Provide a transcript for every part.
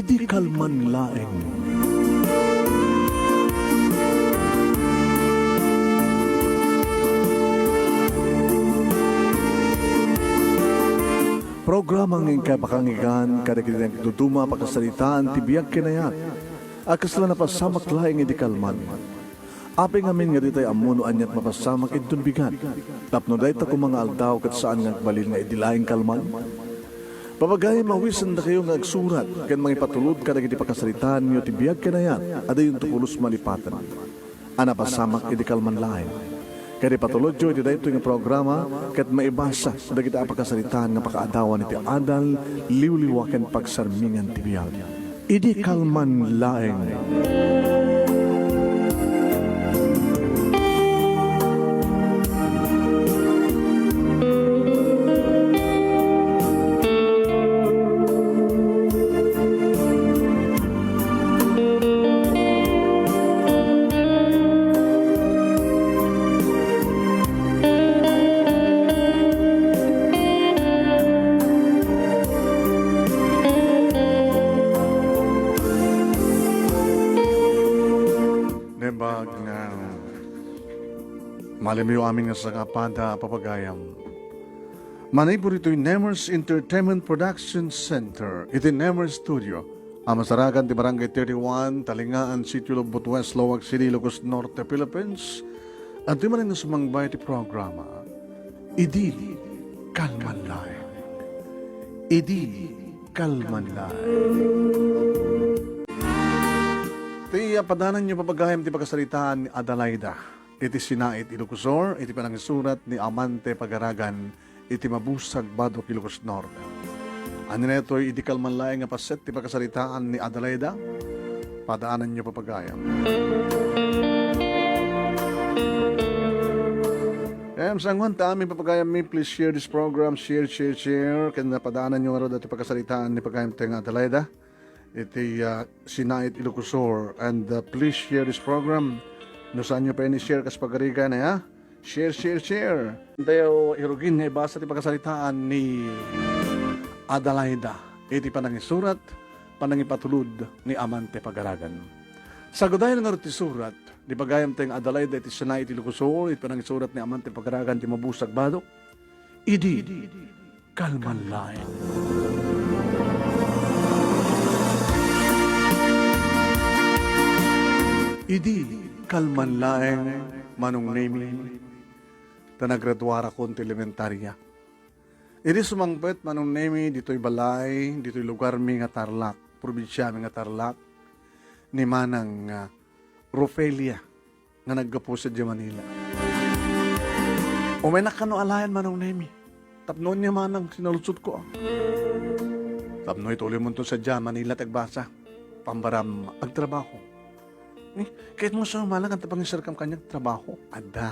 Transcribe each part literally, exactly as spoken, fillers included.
Idi kalman laeng. Programa nga inkay pakanggan kadagiti nagduduma a pakasaritaan ti biag ken ayat a kasla napasamak laeng idi kalman. Apay ngamin nga ditay ammo no aniat mapasamak inton bigat, tapno dayta koma nga aldaw ket saan nga agbalin nga idi laeng kalman? Papagayam, awisendakayo nga agsurat ken mangipatulod kadagiti pakasaritaanyo ti biag ken ayat a dayonto pulos malipaten a napasamak idi kalman laeng. Ket ipatulodyo iti daytoy nga programa ket maibasa dagiti a pakasaritaan nga pakaadawan iti adal, liwliwa ken pagsarmingan ti biag. Idi kalman laeng. Naimbag nga malimyo amin nga sangkapada a papagayam. Manipud itoy Nemers Entertainment Production Center, iti Nemers Studio, a masarakan ti Barangay thirty-one, Talingaan, Sitio Lubot West, Laoag City, Ilocos Norte, Philippines. Adtoy manen nga sumangbay ti programa, Idi Kalman Laeng. Idi Kalman Laeng. Ti, ah, padananyo, papagayam, ti pakasaritaan ni Adelaida iti Sinait, Ilocos Sur, iti panangisurat ni Amante Pagaragan iti Mabusag, Badoc, Ilocos Norte. Ania daytoy, Idi Kalman Laeng nga paset ti pakasaritaan ni Adelaida? Padananyo, papagayam. Em, sanguan ta amin, papagayam mi, please share this program, share, share, share. Ken napadananyo ngarud ti pakasaritaan ni pagayam tayo nga Adelaida iti, ah, Sinait, Ilocos Sur. And, ah, please share this program. No saanyo pay ni-share kas pagarigan, ha? Share, share, share. Tayo irugin nga ibasa ti pakasaritaan ni Adelaida iti panangisurat, panangipatulod ni Amante Pagaragan. Sagudayan ngarud ti surat, di pagayam tayo nga Adelaida iti Sinait, Ilocos Sur, iti panangisurat ni Amante Pagaragan ti Mabusag, Badoc. Idi Kalman Laeng. Idi Kalman Laeng, Manong Nemi, ta nagraduarakon ti elementaria. Idi sumangpet, Manong Nemi, ditoy balay, ditoy lugarmi nga Tarlac, probinsiami nga Tarlac, ni Manang, ah, Rofelia nga naggapu sadiay Manila. Umaynak kano alaen, Manong Nemi, tapno ania manang sinaludsodko, ah. Tapno ituloymonto sadiay Manila ti agbasa. Pambaram, agtrabaho. Eh, ket mo sa manang, anta pangiserkam kaniak trabaho? Adda.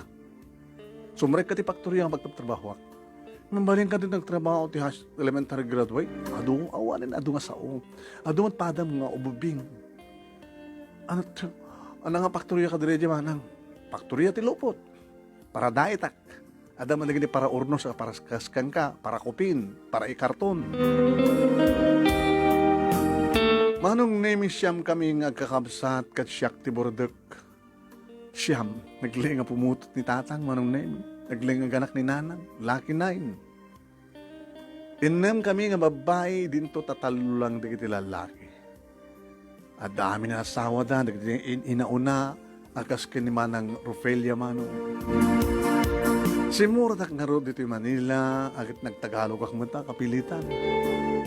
Sumrekka ti faktoria nga pagtrabahoak. Mabalin kadi nagtrabaho ti high, elementary graduate? Adu, awanen, adu nga sao. Adu met padam nga ububing. Ano, ano nga faktoria kadi daydiay, manang? Faktoria ti lupot. Para daitak. Adda man dagiti para urnos a para kas kenka, para kupin, para ikarton. Manong Nemi, siam kami nga agkakabsat ket siak ti burdek. Siam, naglaing a pumutot ni tatang, Manong Nemi. Naglaing a ganak ni nanang, lucky nine. Innem kami nga babbai, dinto tatallo lang dagiti lallaki. Adda amin a asawada, dagiti in-, inauna, a kas ken ni Manang Rofelia, manong. Simmuratak ngarud ditoy Manila, a ket nagtagalogak met a kapilitan.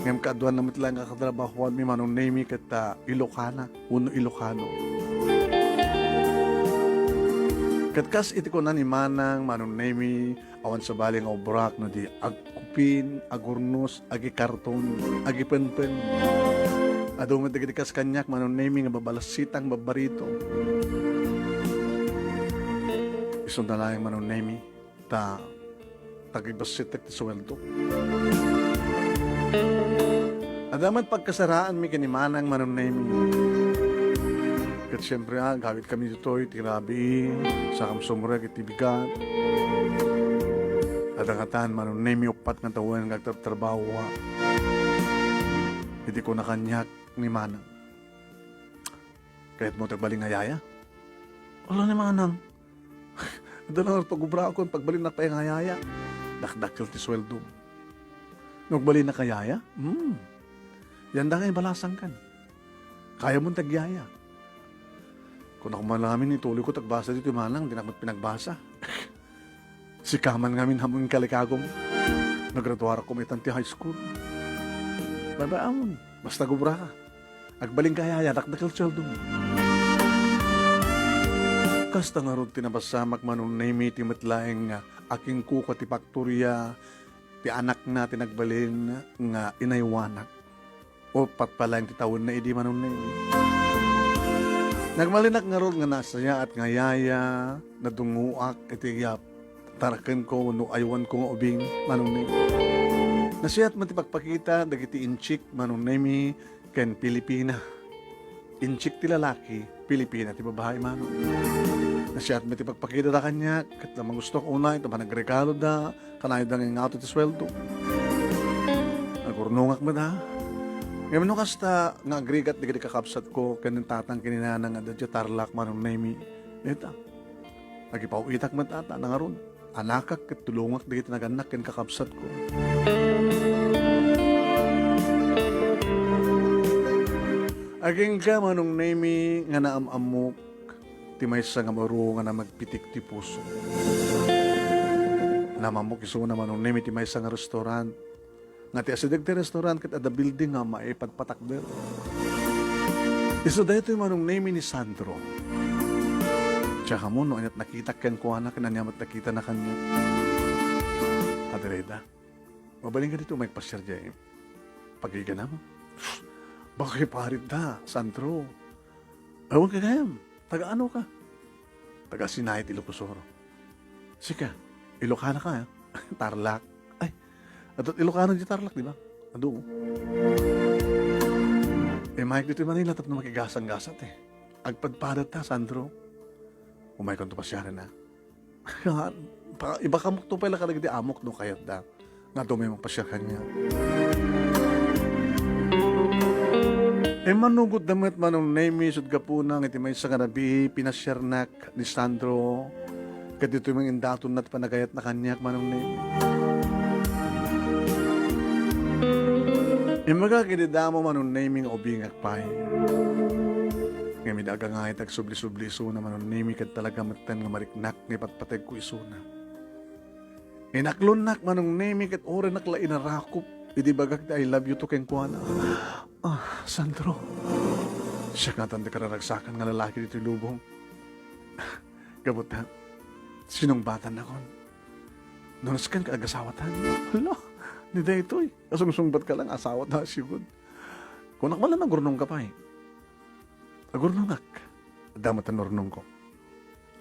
Ngem kaaduanna met laeng a katrabahoanmi, Manong Nemi, ket, ah, Ilocana wenno Ilocano. Ket kas iti kuna ni Manang, Manong Nemi, awan sabali nga ubrak no di agkupin, agurnos, agikarton, agipenpen. Adu met dagiti kas kaniak, Manong Nemi, nga babalasitang babbarito. Isunta laeng, Manong Nemi, ta tagibasittek ti sueldo. Adda met pagkasaraanmi ken ni Manang, Manong Nemi. Ket siempre, ah, agawidkami ditoy ti rabii, sakam sumrek iti bigat. Adda ngatan, Manong Nemi, uppat nga tawen nga agtartrabaho, ah. Iti kuna kaniak, ni Manang. Kayatmo ti agbalin nga yaya? Ala ni Manang. Adda la ngarud ti agubraakon, pagbalinnak pay nga yaya. Dakdakkel ti sueldom. No agbalinnak nga yaya? Hmm. Yanda nga ibalasangkan. Kayamon ti agyaya. Kunak man lamin, ituloyko ti agbasa ditoy, Manang, dinak met pinagbasa. Sika man ngamin, ammom, inkalikagom. Nagraduarak kumetan ti high school. Babaamon, basta agubraka. Agbalinka yaya, dakdakkel sueldom. Kasta ngarud ti napasamak, Manong Nemi, ti met laeng nga akingkuka ti faktoria ti anakna ti nagbalin nga inaywanak. O patpalaeng ti tawenna idi, Manong Nemi. Nagmalinak ngarud nga nasayaat nga yaya, nadungngoak iti yap-, tarakenko wenno aywanko nga ubing, Manong Nemi. Nasayaat met ti pagpakita dagiti inchik, Manong Nemi, ken Pilipina. Inchik ti lalaki, Pilipina ti babai, Manong. Nasayaat met ti pagpakita da kaniak, ket la mangustok unay, ta panagregalo da, kanayon da nga ingato ti sueldo. Agurnongak met, ha? Ngem no kasta nga agrigat dagiti kakabsatko ken ni tatang ken ni nanang nga adda diay Tarlac, Manong Nemi, dayta, agipaw-itak met ata, nangarud, anakak ket tulongak dagiti nagannak ken kakabsatko. Agingga, Manong Nemi, nga naam-ammok ti maysa nga baro nga namagpitik ti puso. Naam-ammok isuna, Manong Nemi, ti maysa nga restaurant. Nga ti asideg ti restaurant ket adda building nga maipadpatakder. Isu daytoy, Manong Nemi, ni Sandro. Tsaka mo, no aniat nakitak kenkuana, ken ania met nakitana kaniak. Adda dayta. Mabalinka ditoy, umayka pasiar diay pagiganam. Baka iparit da, Sandro. Awan ka gayam. Taga ano ka? Taga Sinay ti Ilocos Sur. Sika, Ilocana ka, eh? Tarlac. Ay, adda Ilocano diay Tarlac, di ba? Adu. Eh, mayek ditoy Manila tapno makigasang-gasat, eh. Agpadpadat ta, Sandro. Umaykonto pasiaren, ah. Pa-, ibakamok to pay la kadagiti amok no kayatda nga adu may mapasiar kaniak. Immanugotda met, Manong Nemi, isut' gapuna nga iti maysa nga rabii, pinasiarnak ni Sandro, ket ditoy met indatonna ti panagayatna kaniak, Manong Nemi. Immagak idi damo, Manong Nemi, nga ubingak pay. Ngem idi agangayat, agsubli-subli isuna, Manong Nemi, ket talaga metten nga mariknak nga ipatpategko isuna. Inaklonnak, Manong Nemi, ket uray nak la inarakop idi ibagak ti "I love you" to kenkuana. Ah, Sandro. Siak ngatan ti kararagsakan nga lalaki ditoy lubong. Gapu ta, sinungbatannakon. No nasken ket agasawatan. Hala, ni daytoy. Kasungsungbatka la nga asawata, sigud. Kunak man la, agurnongka pay. Agurnongak. Adda met ti urnongko.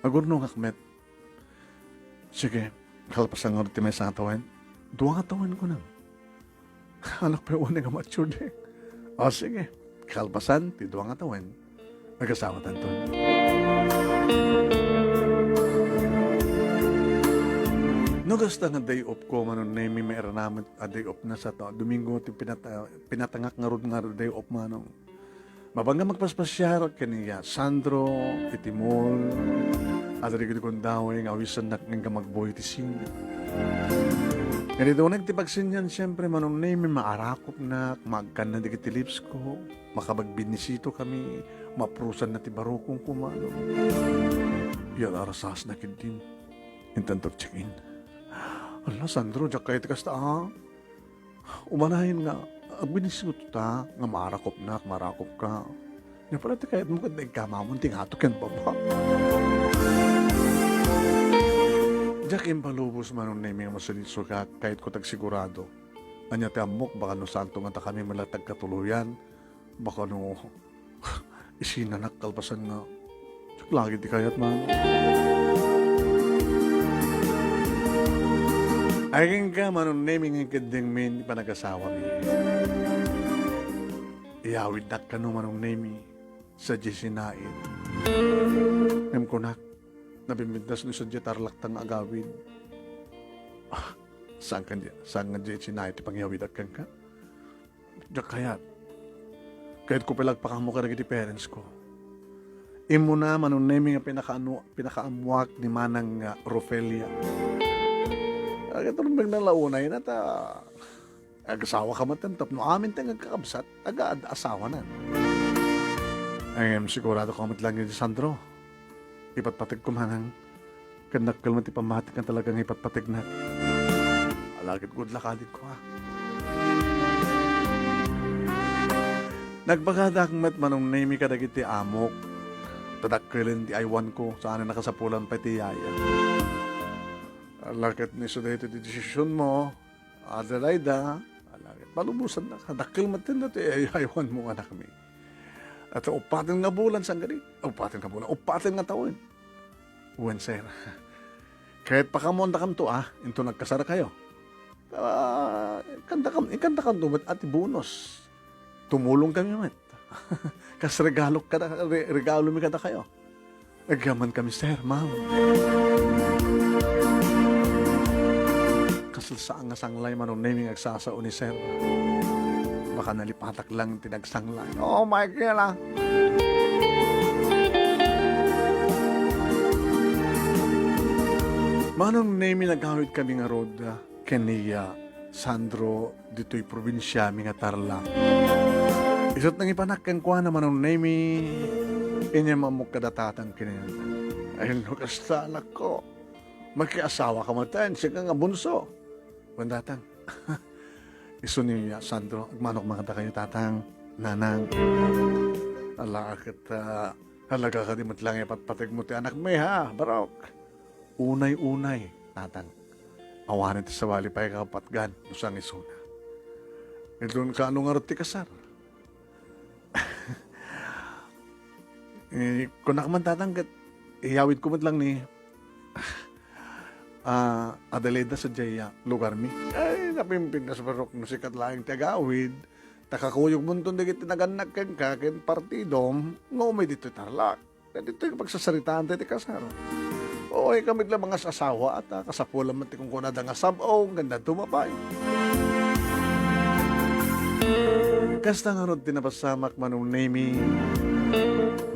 Agurnongak met. Sige, kalpasan ngarud ti maysa nga tawen. Dua nga tawen, kunam. Anak pay unay nga matured, eh. O, sige. Kalpasan ti dua nga tawen, agasawatanton. No kasta nga day off ko, Manong Nemi, mairanamet a day off na sa ta-, Domingo ti pinata-, pinatangak ngarud nga day off, Manong. Mapanda nga magpaspasiar ken ni Sandro iti mall. Adda dagiti gundaway nga awisennak ngem nga magboy ti sine. Ngem idi uneg ti pagsenian, siempre, Manong Nemi, maarakopnak, maagkanna dagiti lips ko, makabagbinisito kami, maprusanna ti barukongko, Manong. Yat, arasasna ketdin. Intanto check-in. Ala, Sandro, diak kayat ti kasta, ah. Umanayen nga, agbinisito ta nga maarakopnak, maarakopka. Nia pay la ti kayatmo ket naigkamamon ti ngato ken baba. Diak impalubos, Manong Nemi, nga masinit sugak, kayatko ti agsigurado. Ania ti ammok, baka no santo nga dakami met la ti agkatuloyan, baka no isinanak kalpasan nga, diak lagi ti kayat, man. Agingga, Manong Nemi, nga inkeddengmi ti panagasawami. Iyawidnak kano, Manong Nemi, sadiay sinait. Ngem kunak, nabimbintas no sadiay Tarlac ta nga agawid. Ah, saan ka di-, saan nga diay sinait ti pangiyawidak kenka? Diak kayat. Ket ko pay la agpakaammo kadagiti parents ko. Immuna, Manong Nemi, nga pinakaano-, pinakaammuak ni Manang nga Rofelia. Agturong nalaunay na ta agasawaka met tapno amin ti agkakabsat, aga-, asawanan. Ngem sigurado ka met lang ni Sandro. Ipatpategko, Manang. Ken dakkel met ti pammatik nga talaga nga ipatpategnak. Ala ket good luck, adikko, ha. Nagbagadak met, Manong Nemi, kadagiti amok. Ta dakkelen ti aywanko, saan a nakasapulan pay ti yaya. Ala ket ni isu daytoy ti desisionmo, Adelaida, ala ket palubosannak. Dakkel met ti ay-, aywanmo, anakmi. At uppaten nga bulan, saan kadi? Uppaten nga bulan, uppaten nga tawen. Wen, sir. Ket pakaammoandakamto, a, inton agkasarkayo. Ah, ikkandakan-, ikkandakanto met a ti bonus. Tumulongkami met. Kas regalok kada, re-, regalomi kadakayo. Agyamankami, sir, ma'am. Kasla saan nga sanglay, Manong Nemi, nga agsasao ni sir. Baka nalipatak lang ti nagsanglay. Oh my God, ah. Manong Nemi, nagawidkami ngarud ken ni Sandro ditoy probinsiami nga Tarlac. Isut' nangipanak kenkuana, Manong Nemi, inyam-ammok kada tatang ken inana. Ay, no kasta, anakko. Makiasawaka met, sika nga bunso. Wen, tatang. Isu ni Sandro, agmanok man kadakayo, tatang, nanang. Ala ket, ah, talaga kadi met lang ipatpategmo ti anakmi, ha, Barok? Unay-unay, tatang. Awanen ti sabali pay a kapatgan no sangisuna. Inton kaano ngarud ti kasar? Eh, kunak man, tatang, ket iyawidko met lang ni, ah, Adelaida sadiay a lugarmi. Ay, napimpintas, Barok, no sika laeng ti agawid. Ta kakuyogmonton dagiti nagannak kenka ken partidom nga umay ditoy Tarlac. Ditoy pagsasaritaan tayo ti kasar. Oy, kami la mangas-asawa, at, ah, kasapulan met ti kunkunada nga sab-ong ken dadduma pay. Kasta ngarud ti napasamak, Manong Nemi,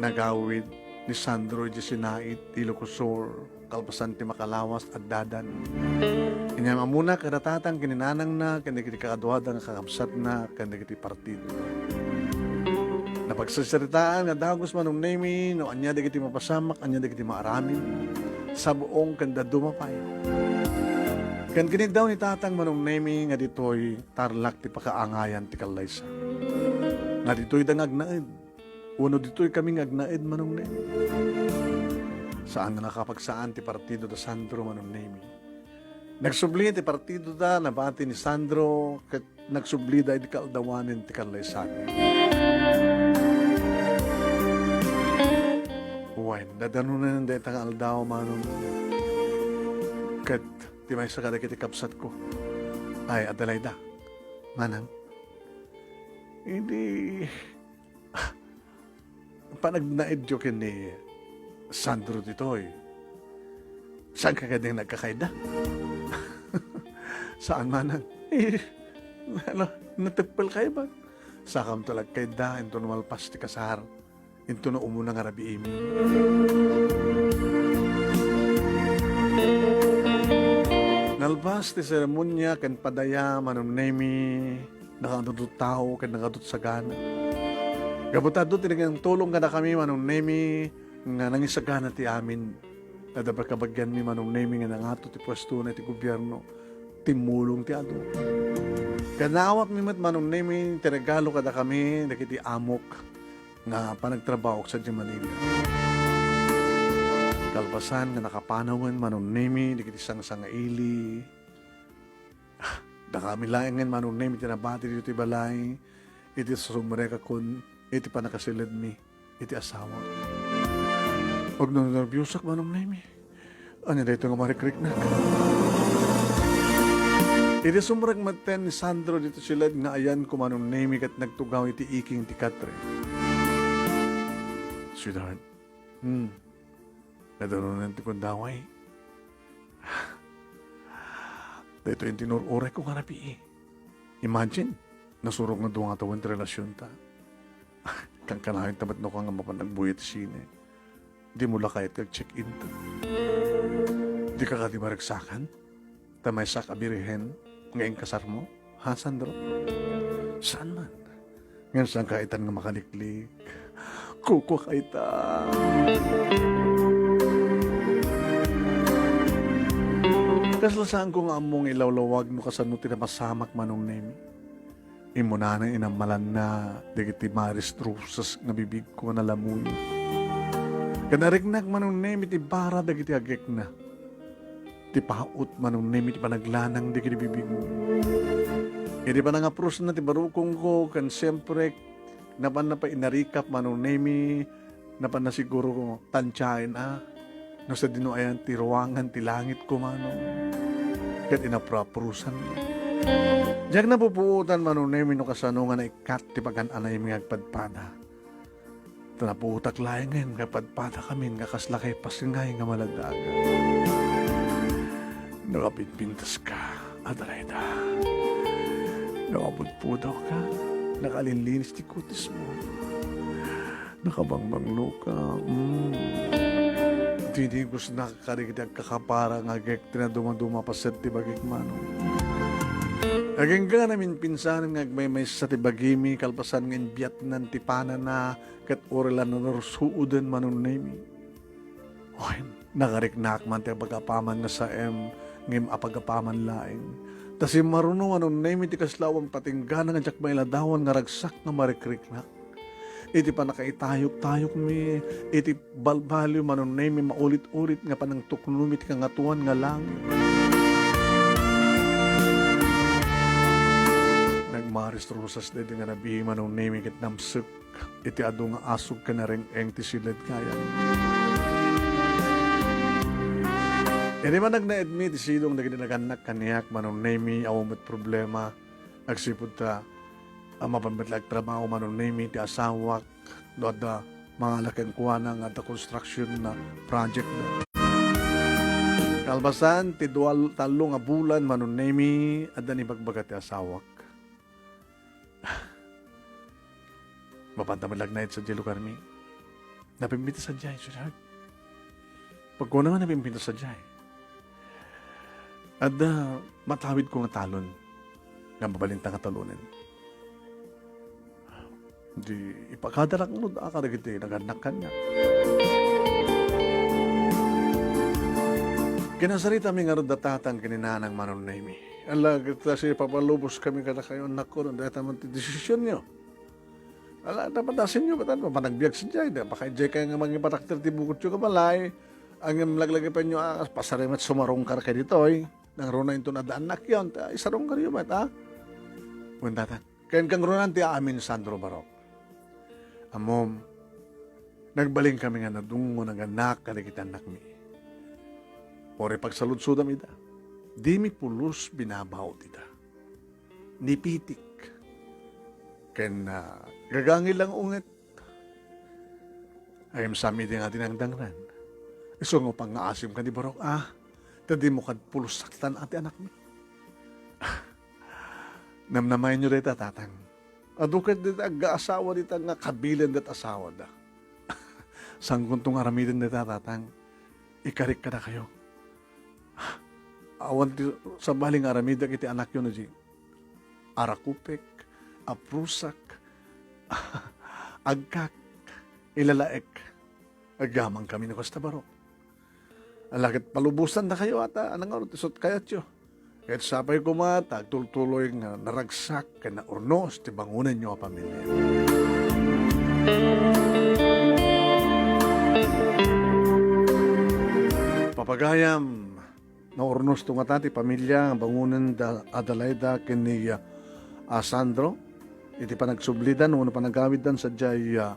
nagawid ni Sandro idiay Sinait, Ilocos Sur. Kalpasan ti makalawas, addadan. Inyam-ammona kada tatang ken ni nanangna, ken dagiti kakaduada nga kakabsatna, ken dagiti partido. Napagsasaritaan nga dagus, Manong Nemi, no ania dagiti mapasamak, ania dagiti maaramid, sab-ong ken dadduma pay. Ken kiniddaw ni tatang, Manong Nemi, nga ditoy Tarlac ti pakaangayan ti kallaysa. Nga ditoy da nga agnaed. Wenno ditoy kami nga agnaed, Manong Nemi. Saan nga nakapagsaan ti partido da Sandro, Manong Nemi. Nagsubli ti partido da, nabati ni Sandro, ket nagsubli da idi kaaldawanen ti kallaysanen. Wen, dadanonen dayta nga aldaw, Manong. Ket ti maysa kadagiti kabsatko. Ay, Adelaida. Manang. Idi panagnaedyo ken ni Sandro ditoy. Saan ka kadi nagkakaida? Saan, Manang? Eh, ano, nateppel kayo ba? Sakamto la agkaida, inton malpas ti kasar, inton umuna nga rabiimi. Nalpas ti seremonia ken padaya, Manong Nemi, nakaadut tao ken nakaadut sagana. Gapu ta adu ti nagtulong kadakami, Manong Nemi, nga nangisagana ti amin. Adda kabagianmi, Manong Nemi, nga nangato ti puestona iti gobierno, timmulong ti adu. Ket naawatmi met, Manong Nemi, ti regalo kadakami dagiti amok nga panagtrabaho sadiay Manila. Kalpasan nga nakapanawen, Manong Nemi, dagiti sangsangaili, dakami laengen, Manong Nemi, ti nabati ditoy balay iti sumrekakon iti pannakasiledmi iti asawa. Agnernerbiosek, Manong Nemi. Ania daytoy nga marikriknak? Idi sumrek metten ni Sandro ditoy siled nga ayanko, Manong Nemi, ket nagtugaw iti iking ti katre. Sweetheart, hmm, nadanonen ti kundaway. Daytoy ti inur-urayko nga rabii. Imagine, nasurok nga dua nga tawen ti relasionta. Kankanayon ta met no ka nga mapan agbuya ti sine. Dimo la kayat nga agcheck-in ta. Dika kadi maragsakan? Ta maysak a birhen nga inkasarmo? Ha, Sandro? Saan man? Ngem saanka itan nga makaliklik? Kukuak ita. Kasla saanko nga ammo nga ilawlawag no kasano ti napasamak, Manong Nemi. Immunana inammalanna dagiti maris rosas nga bibigko nga nalamuyo. Ket nariknak, Manong Nemi, ti bara dagiti agekna. Ti paut, Manong Nemi, ti panaglanang dagiti bibigmo. Idi panangaprosna ti barukongko, ken siempre, napanna pay inarikap, Manong Nemi, napanna siguro tantiaen a no sadino ayan ti ruangan ti langit kumano ket inapraprosan. Diak napupuotan, Manong Nemi, no kasano nga naikkat ti pagan-anaymi nga agpadpada. Ta napuotak laengen nga agpadpadakamin nga kasla kay pasngay nga maladaga. Nakapinpintas ka, Adelaida. Nakapudpudaw ka. Nakalinlinis ti kutis mo. Nakabangbanglo ka. Mm. Dinigusnak kadagiti agkakapara nga agek ti nadumaduma paset ti bagik, Manong. Agingga namin pinsanen nga agmaymaysa ti bagimi kalpasan nga imbiatnan ti panana ket uray la narsuuden, Manong Nemi. Wen, nakariknak man ti apagapaman nga saem, ngem apagapaman laeng. Ta simmaruno, Manong Nemi, ti kasla awan patinggana nga diak mailadawan nga ragsak nga marikriknak. Iti pannakaitayok-tayokmi, iti balbaliw, Manong Nemi, maulit-ulit nga panangtuknomi ti kangatoan nga langit. Nagmaris-rosas daydi nga nabihi, Manong Nemi, ket namsek iti adu nga asog ken nareng-eng ti siled kayam. Idi man nagnaedmi ti sidong dagiti nagannak kaniak, Manong Nemi, awan met problema. Agsipud ta, a, mapan met la agtrabaho, Manong Nemi, ti asawak, no adda mangala kenkuana nga adda construction nga project na. Kalpasan ti dua, tallo nga bulan, Manong Nemi, adda nibagbaga ti asawak. Mapanta met la agnaed sadiay lugarmi. Napimpintas sadiay, sweetheart. Pagkuna nga napimpintas sadiay, adda matawidko nga talon nga mabalinta nga talonen. Di ipakadarak ngarud a kadagiti nagannak kaniak. Kinasaritami ngarud da tatang ken ni nanang, Manong Nemi. Ala, ket ta si papaluboskami kadakayo, annakko, no dayta man ti desisionyo. Ala, napadasenyo met, ano, panagbiag sadiay, da, pakaidiay kayo nga mangipatakder ti bukotyo nga balay, ngem laglagipenyo a, pasari met sumarungkar kay ditoy, nangruna inton adda annakyo, ta isarungkaryo met, a? Wen tatang, ken kangrunan ti amin, Sandro Barok. Ammom, nagbalinkami nga nadungngo, nagannak kadagiti annakmi. Uray pagsaludsodam ida, dimi pulos binabaut ida. Nipitik. Ken, ah, gagangil lang unget. Ayam sami di nga dinangdangnan. Isu nga upang nga asim ka ni Barok, ah, ta dimo kad pulos saktan a ti anakmi. Namnamaenyo dayta, tatang. Adu ket dita aggaasawa dita nga kabilen dat asawada. Sangkonto nga aramiden dayta, tatang. Ikarik kadakayo. Awan ti sabali nga aramidek iti anakyo no di arakupek, aprusak, agkak, ilalaek. Agamang kami no kasta baro. Ala ket palubosandakayo ata, anang ngarud ti sut kayatyo. Ket sapay koma ta agtultuloy nga naragsak ken naurnos ti bangonenyo a pamilia. Papagayam, naurnosto ngata ti pamilia nga bangonen da Adelaida ken ni, ah, Sandro iti panagsublidan wenno panagawiddan sadiay, ah,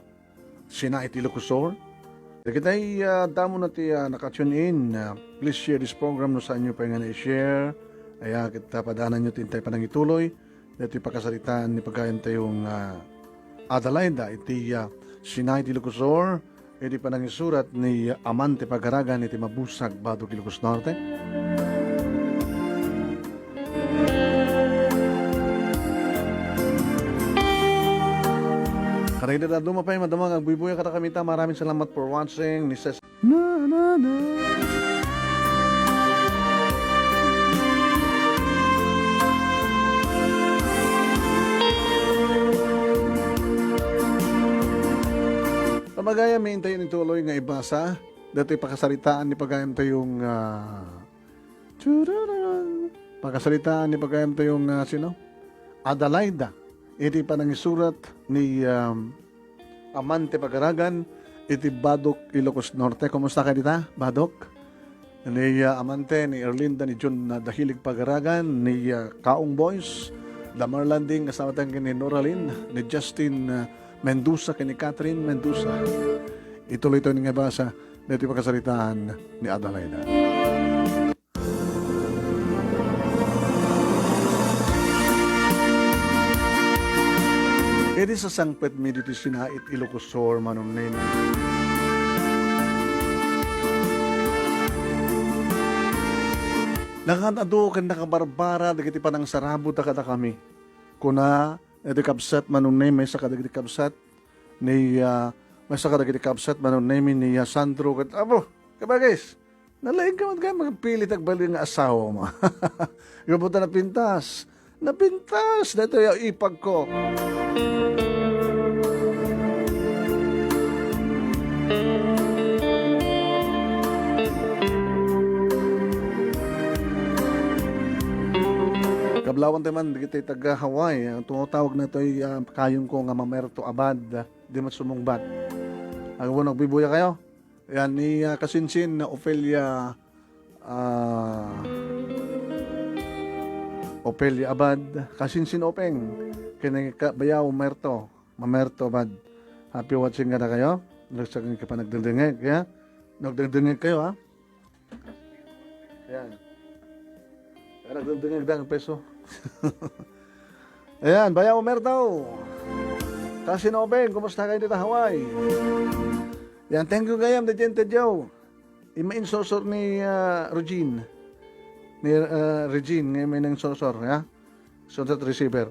Sina iti Ilocos Sur. Dagitay, ah, damo na ti, ah, naka-tune in, ah, please share this program no saanyo pay nga na-share. Aya ket, ah, padananyo ti intay panangituloy daytoy pakasaritaan ni pagayantayo nga Adelaida iti, ah, Sina iti Ilocos Sur, iti panangisurat ni Aman ti Pagaragan iti Mabusag, Badog, Ilocos Norte. Dagiti dadduma pay, madama nga agbuybuya kadakami ta, maraming salamat for watching, Misis Na, na, na. Pamagayam, intayo ituloy nga ibasa datoy pakasaritaan ni pagayam tayong, ah, Tururun. Pakasaritaan ni pagayam tayong, ah, sino? Adelaida. Iti panangisurat ni, um, Amante Pagaragan iti Badoc, Ilocos Norte. Kumusta kayo dita, Badoc? Ni, ah, Amante, ni Erlinda, ni John na Dahilig Pagaragan, ni, ah, Kaong Boys, Damar Landing, kasama tayo ni Noralyn, ni Justin, ah, Mendoza, ken ni Catherine Mendoza. Ituloy tayo nga basa ditoy pakasaritaan ni Adelaida. Idi sasangpetmi ditoy sinait Ilocos Sur, Manong Neni, nakaad-adu ken nakabarbara dagiti panangsarabut a kadakami. Kuna, iti kabsat, Manong Neni, maysa kadagiti kabsat, ni, ah, maysa kadagiti kabsat, Manong Neni, ni, ah, Sandro, ket, apo, kabagis, nalaing ka met kaya magpilit agbalin nga asawa mo. Gapu ta napintas. Napintas, daytoy a ipag ko. Kablawan tayo man, dagiti taga Hawaii, ang tumatawag na ito'y, ah, kayong ko nga Mamerto Abad. Di met sumungbat. Agbon, agbibuya kayo. Yan, ni, ah, kasinsin na Ofelia, ah, Ofelia Abad, kasinsin Openg, kini ka-, Bayaw Merto, Mamerto Abad. Happy watching kada kayo. Nagsagang ka pa nagdengdengeg, ya? Nagdengdengeg kayo, ha? Ayan. Ayan, nagdengdengeg da ang peso. Ayan, Bayaw Merto. Kasinopeng, kumusta kayo dito, Hawaii? Yan, thank you gayam, the Gente Joe. Ima insosor ni, ah, Regine. Ni, ah, Regine, nga ima insosor, ya? Sunset receiver.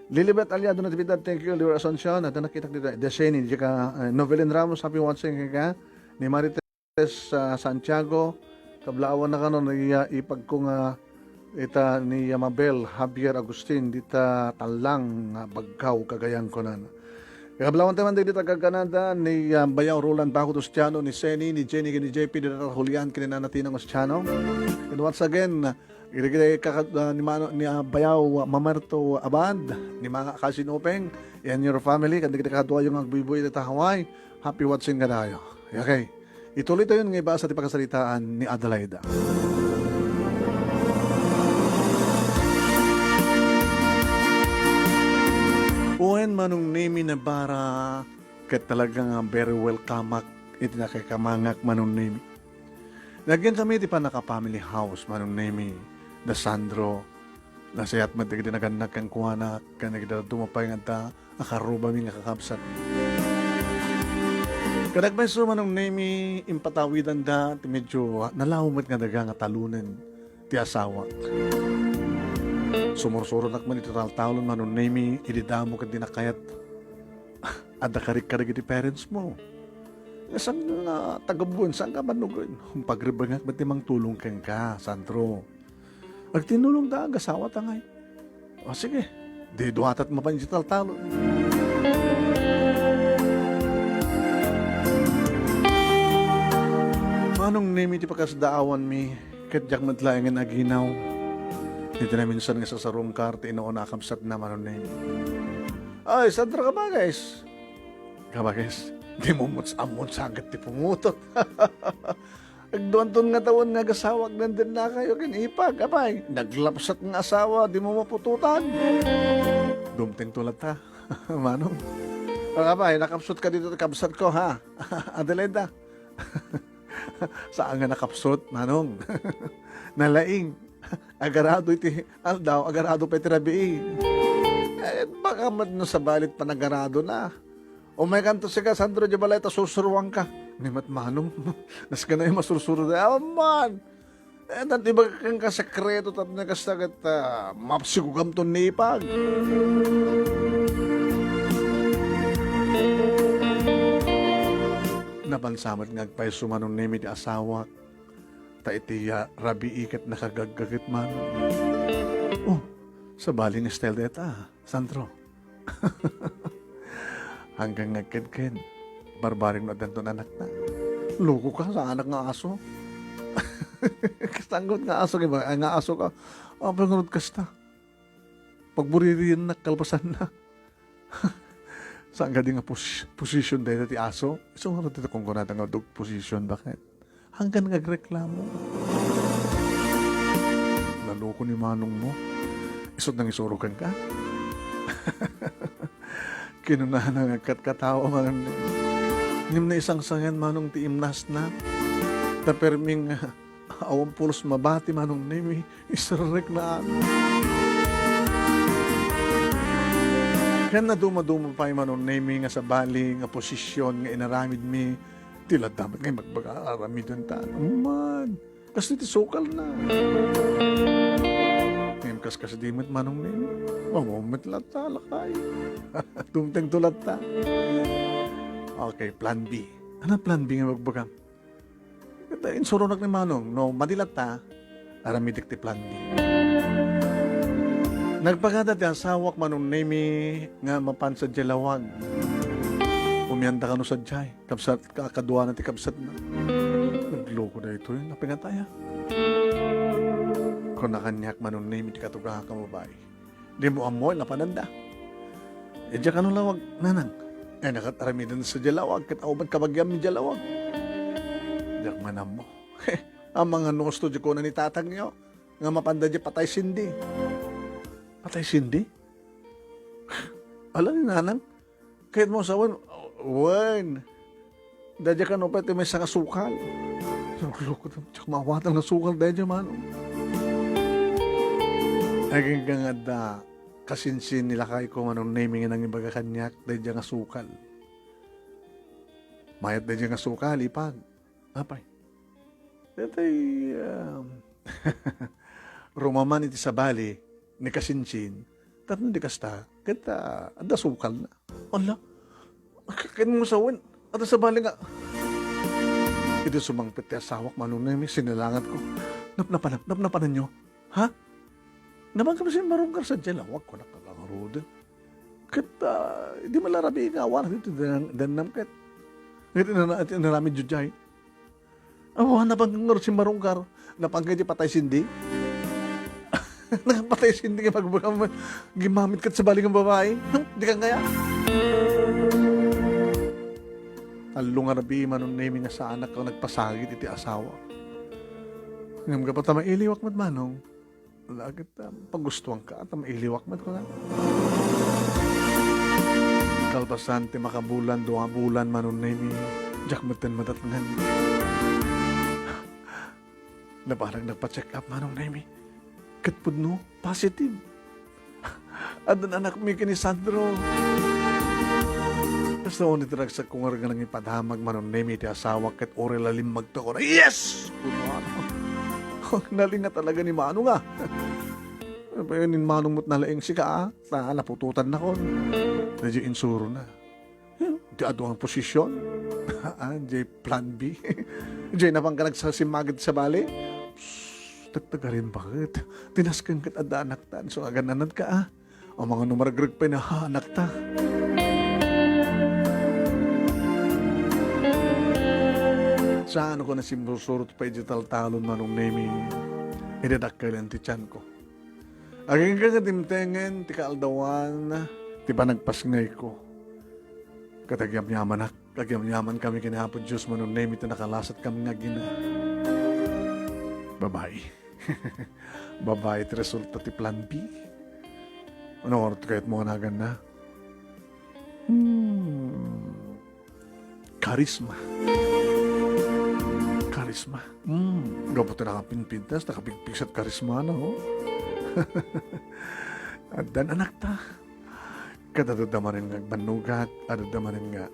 Lilibet Aliado Natividad, thank you, Leo Asuncion. At nakita dito, Deseni, di ka, ah, Novelin Ramos, happy watching, kaya ka, ni Marites, ah, Santiago, kablaawan na kano, ni, ah, ipag ko nga, ita ni, ah, Mabel Javier Agustin, dita Tallang, nga Bagkaw, Cagayan, kunan. Kablaawan tayo man, dita taga Canada, ni, ah, Bayaw Roland Bajo Dostiano, ni Seni, ni Jenny, ni J P, dita Julian, kinina na Tinang Ostiano. And once again, iti kakad-, ah, ni Mano-, ni, ah, Bayaw, ah, Mamerto Abad, ni mga kasinopeng, and your family, kadagiti kaduayo nga agbuybuyat ita Hawaii, happy watching kadayo. Okay. Ituloy tayo nga ibasa ti pakasaritaan ni Adelaida. Wen, Manong Nemi Navarra, ket talaga nga very welcome-ak iti nakakamangak, Manong Nemi. Nagyan kami iti pannaka-family house, Manong Nemi, da Sandro. Nasayaat met dagiti nagannak kenkuana, ken dagiti dadduma pay nga adda a karrubami nga kakabsat. Kadagmayso, Manong Nemi, impatawidanda ti medyo nalaw met nga daga nga talunen ti asawak. Sumursuronak man iti taltalon, Manong Nemi, idi damo ket di nakayat. Adda karik kadagiti parents mo. Nga saan nga tagabuen, saan nga manugen? Pagrebengak met ti mangtulong kenka, Sandro. Agtinulong da, agasawa ta ngay. O, sige. Di duatat mapan iti taltalon. Manong Nemi ti pakasdaawanmi, ket diak met laengen aginaw. Iti naminsan nga isasarungkar ti inauna a kabsatna, Manong Nemi. Ay, Sandro, kabagis. Kabagis, di mo muts-ammon saget ti pumutot. Agduanton nga tawen nga agasawak, nandennakayo ken ipag, apay, naglapsat nga asawa, di mo maputotan. Dumteng to latta, Manong. Apay, nakapsut ka dito, kabsat ko, ha? Adeleda. Saan nga nakapsut, Manong? Nalaing. Agarado iti aldaw, agarado pay ti rabii. Eh, baka met no sabali ti panagarado na. Umay kanto sika, Sandro, di balay ta sursuruan ka. Ni met Manong, nasken a masursuro da. Awan man. Eh, tan ibaga kenka sekreto tapno kasta ket, ah, mapsigugamton ni ipag. Bansa met nga agpayso, Manong Nemi, ti asawak, ta iti ya-, rabii ket nakagaggaget man. Oh, sabali nga style dayta, Sandro. Hanggang nga agkedked, barbareng no addanton anakna. Loko ka, saanak nga aso. Kasanggot nga aso, nga aso ka. Apay ngarud kasta? Pagbuririennak kalpasanna. Saan kadi nga pos-, position dayta ti aso? Isu ngarud ti kunkunada nga dog position, baket? Hanggan nga agreklamo. Naloko ni manong mo. Isut' nangisuro kenka? Kinunana nga agkatkatawa, Manong Nemi. Ngem naisangsangan, Manong, ti imnasna. Ta perming awan pulos mabati, Manong Nemi. Iserrekna. Ken nadumaduma pay, Manong Nemi, nga sabali nga posisyon nga inaramidmi, ti ladda met nga ibagbaga aramidenta. Amman, kastoy ti sukalna. Ngem kaskasdi met, Manong Nemi. Awan met latta, lakay. Dumtengto latta. Okay, plan B. Ania plan B nga ibagbagam? Ket insuronak ni Manong, no madi latta, aramidek ti plan B. Nagpakada ti asawak, Manong Nemi, nga mapan sadiay lawag. Umianda kano sadiay, kabsat, ka-, kaduana ti kabsatna. Nagloko daytoy, napingataya. Kuna kaniak, Manong Nemi, ti katugakak a babai. Dimo ammo napananda. Idiay kano lawag, nanang? Ay, nakat aramiden sadiay lawag, ket awan kabagiammi diay lawag. Diak man ammo. Amangan no kastoy diay kuna ni tatangyo, nga mapanda diay patay sindi. Patay sindi? Ala ni nanang, kayatmo sawen, wen. Daydiay kano pay ti maysa nga sukal. Nagloko, diak maawatan nga sukal daydiay, Manong. Agingga nga adda kasinsin ni lakayko, Manong Nemi, nga nangibaga kaniak daydiay nga sukal. Mayat daydiay nga sukal, ipag. Apay? Daytoy, um, rumaman iti sabali ni kasinsin, tapno di kasta, ket, ah, adda sukalna. Ala, ket mo sawen, adda sabali nga. Idi sumangpet ti asawak, Manong Nemi, sinalanganko. Napnapanan, napnapananyo? Ha? Napan kami simmarunggar sadiay lawag, kunak, ngaruden. Ket, ah, di man la rabii nga awan ditoy dan-, dannam ket. Ket inana-, inaramidyo diay. Awan, napan ngarud simmarunggar. Napan kadi patay sindi. Nakapatay sindi nga magbagam, gimamit ket sabali nga babai. Hmm, di ka kaya? Tallo nga rabii, Manong Nemi, nga saanak nga nagpasagid iti asawa. Ngem gapu ta mailiwak met, Manong. Lagit, ah, pagustuanka, ta mailiwak met, kuna. Kalpasan ti makabulan, dua bulan, Manong Nemi, diak metten madatngan. Napanak nagpa-check up, Manong Nemi. Ket pudno, positive. Addan anakmi ken ni Sandro. Kasta unay ti ragsakko nga nangipadamag, Manong Nemi, ti asawak ket uray la limmagto, kuna, "Yes!" Kunana. Nalinga talaga ni Manong, ah. Apay ni Manong met nalaing sika, ah. Ta naputotannakon. Daydiay insurona. Hmm, di adu nga posisyon. Ah, diay plan B. Diay napan ka nagsasimmagid sabali. Psst, tagtagarin baket. Tinasken ket adda anakta. So, agananad ka, ah. Amangan no maregreg pay ni anakta. Saan ko nasimsurot pay diay taltalon, Manong Nemi. Idi dakkelen ti tianko. Agingga nga dimtengen ti kaaldawan ti panagpasngayko. Ket agyamyamanak, agyamyaman kami ken ni Apo Dios, Manong Nemi, ta nakalasat kami nga agina. Babai. Babai ti resulta ti plan B. Ania ngarud ti kayatmo nga naganna? Hmm. Karisma. Karisma. Hmm. Gapu ta nakapinpintas, nakapigpigsa ti karismana, oh. Addan anakta. Ket adda manen nga agbannogak, adda manen nga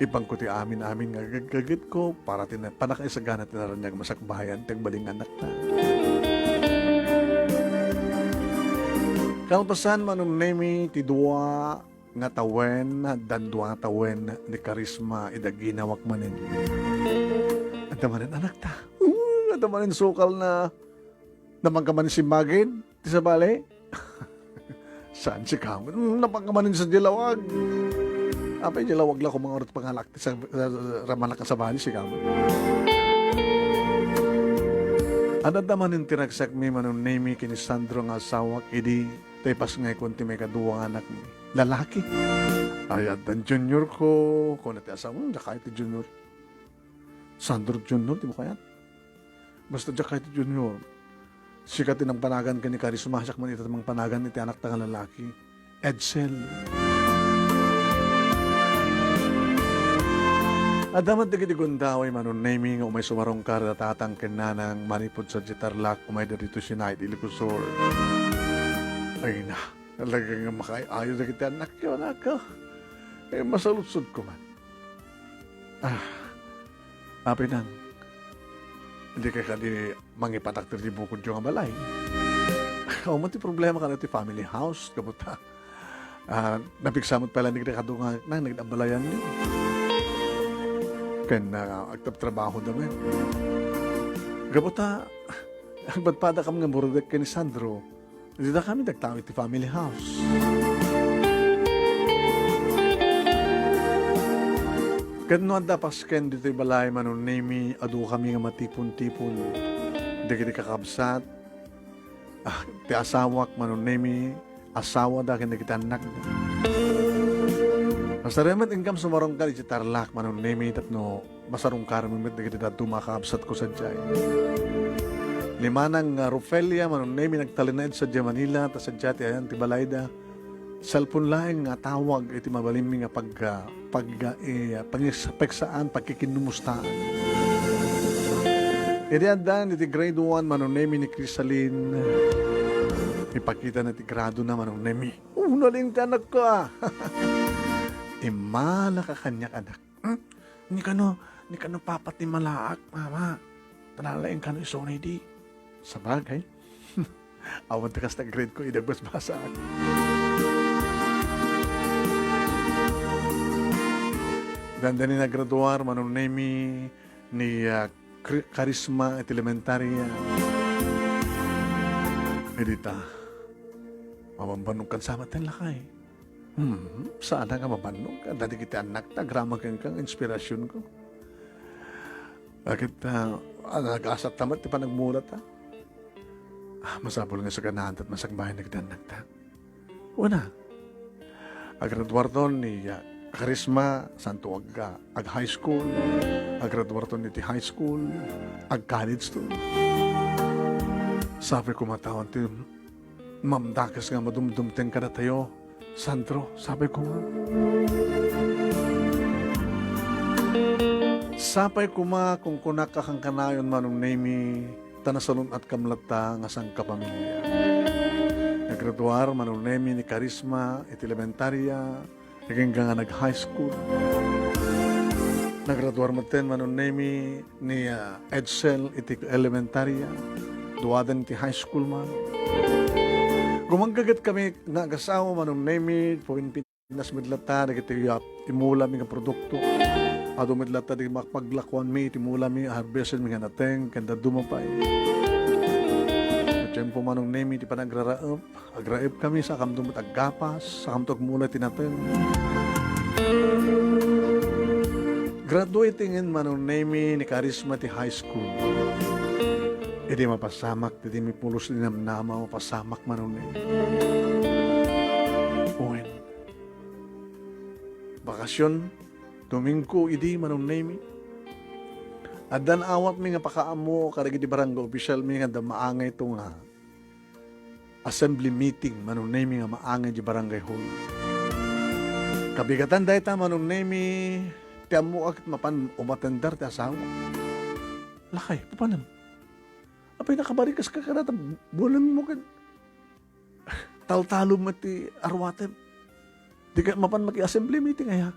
ipanko ti amin-amin nga agaggagetko para ti na-, pannakaisagana ti naraniag masakbayan ti agbalin nga anakta. Kalpasan, Manong Nemi, ti dua nga tawen, dandua nga tawen ni Karisma idi agginawak manen. Adda manen anakta. Uh, adda manen sukalna. Napan ka manen simmagin ti sabali? Saan si Kamu? Hmm, napan ka manen sa dilawag. Apay dilawag la kung mga urot pangalak ti sa, sa, sa, ramanak sa sabali si Kamu. Adda manen ti ragsakmi, Manong Nemi, ken ni Sandro nga asawak idi ta ipasngayko ti maikadua nga anakmi. Lalaki. Ay, addan Junior ko. Kuna ti asawa, "Hmm, diak kayat ti Junior." Sandro Junior, di mo kayat? Basta diak kayat ti Junior. Sika ti nangpanagan ken ni Karisma, siak man ita ti mangpanagan iti anakta nga lalaki. Edsel. Adda met dagiti gundaway, Manong Nemi, nga umay sumarungkar da tatang ken nanang manipud sadiay Tarlac, umayda ditoy Sinait, Ilocos Sur. Ay na, talaga nga makaay-ayo dagiti annakyo, anak. Eh, masaludsodko man. Ah, apay nang, dika kadi mangipatak ditoy bukodyo nga balay? Awan ti problema kano ti family house, gapu ta, ah, napigsa met pay laeng dagiti kadu nga nang nagdabalayanyo. Ken, ah, agtrabtrabahoda met. Gapu ta, agpadpadakam nga murudek ken ni Sandro, dita kami nagtaw iti family house. Ket no adda pasken ditoy balay, Manong Nemi, adu kami nga matipon-tipon dagiti kakabsat, ah, ti asawak, Manong Nemi, asawada ken dagiti annakda. Masarayaw met inkam sumarungkar iti Tarlac, Manong Nemi, tapno masarungkarmi met dagiti dadduma a kakabsatko sadiay. Ni Manang, ah, Rofelia, Manong Nemi, nagtalinaed sadiay Manila, ta sadiay ti ayan ti balayda. Cellphone laeng nga atawag iti mabalinmi nga pag-, ah, pag-, ah, eh, pangis-, pagsaan, pagkikinnumustaan. Idi addan iti grade one, Manong Nemi, ni Crisalin, ipakitana ti gradona, Manong Nemi. Una laeng ti anakko, ah. Immalaka kaniak, anak. Hmm? Ni kano, ni kano papa ti malaak, mama. Talalaing kano isuna idi. Sabagay. Awan ti kasta grade ko, idi agbasbasaak. Dandani nagraduar, Manong Nemi, ni, ah, Kri-, Karisma iti elementaria. Idi ta, mabambannog kan sa met ten lakay. Hmm, saan nga mabannogka? Dagiti annakta, agraman kenka nga inspirasionko. Ket, ah, ah, nagasatta met ti panagmulata. Ah, masapul nga saganaanta ti masakbayan dagiti annakta. Una, agraduarton ni, ah, Karisma, santo ag-, ah, ag-high school. Agraduarton iti high school, ag-college to. Sapay koma ta awan ti mamdakes nga madumdumteng kadatayo, Sandro, sapay koma. Sapay koma, kunkunak a kankanayon, Manong Nemi, ta nasalun-atkam latta nga sangkapamilia. Nagraduar, Manong Nemi, ni Karisma iti elementaria, agingga nga nag-high school. Nagraduar metten, Manong Nemi, ni, ah, Edsel iti elementaria. Duadan iti high school man. Gumanggaget kami nga agasawa, Manong Nemi, pumin-, Pinas met latta dagiti, ah, imulami nga produkto. Adu met latta di makpaglakuanmi iti mulami, harvestenmi nga nateng, ken dadduma pay. Tiempo, Manong Nemi, ti panagraraep. Agraep kami, sakamto met aggapas, sakamto agmula ti nateng. Graduating in, Manong Nemi, ni Karisma ti high school. Idi mapasamak, didi mipulos ti namnama, mapasamak, Manong Nemi. Wen, bakasyon, Domingo idi, Manong Nemi. Addan awatmi nga pakaammo kadagiti barangay officialmi nga adda maangay to nga assembly meeting, Manong Nemi, nga maangay di barangay hall. Kabigatan dayta, Manong Nemi, ti ammoka ket mapan umatender ti asawa. Lakay, papanem? Apay, nakabarikas ka kada ta bulan mo ket taltalom met ti arwatem. Di ka mapan maki-assembly meeting, aya?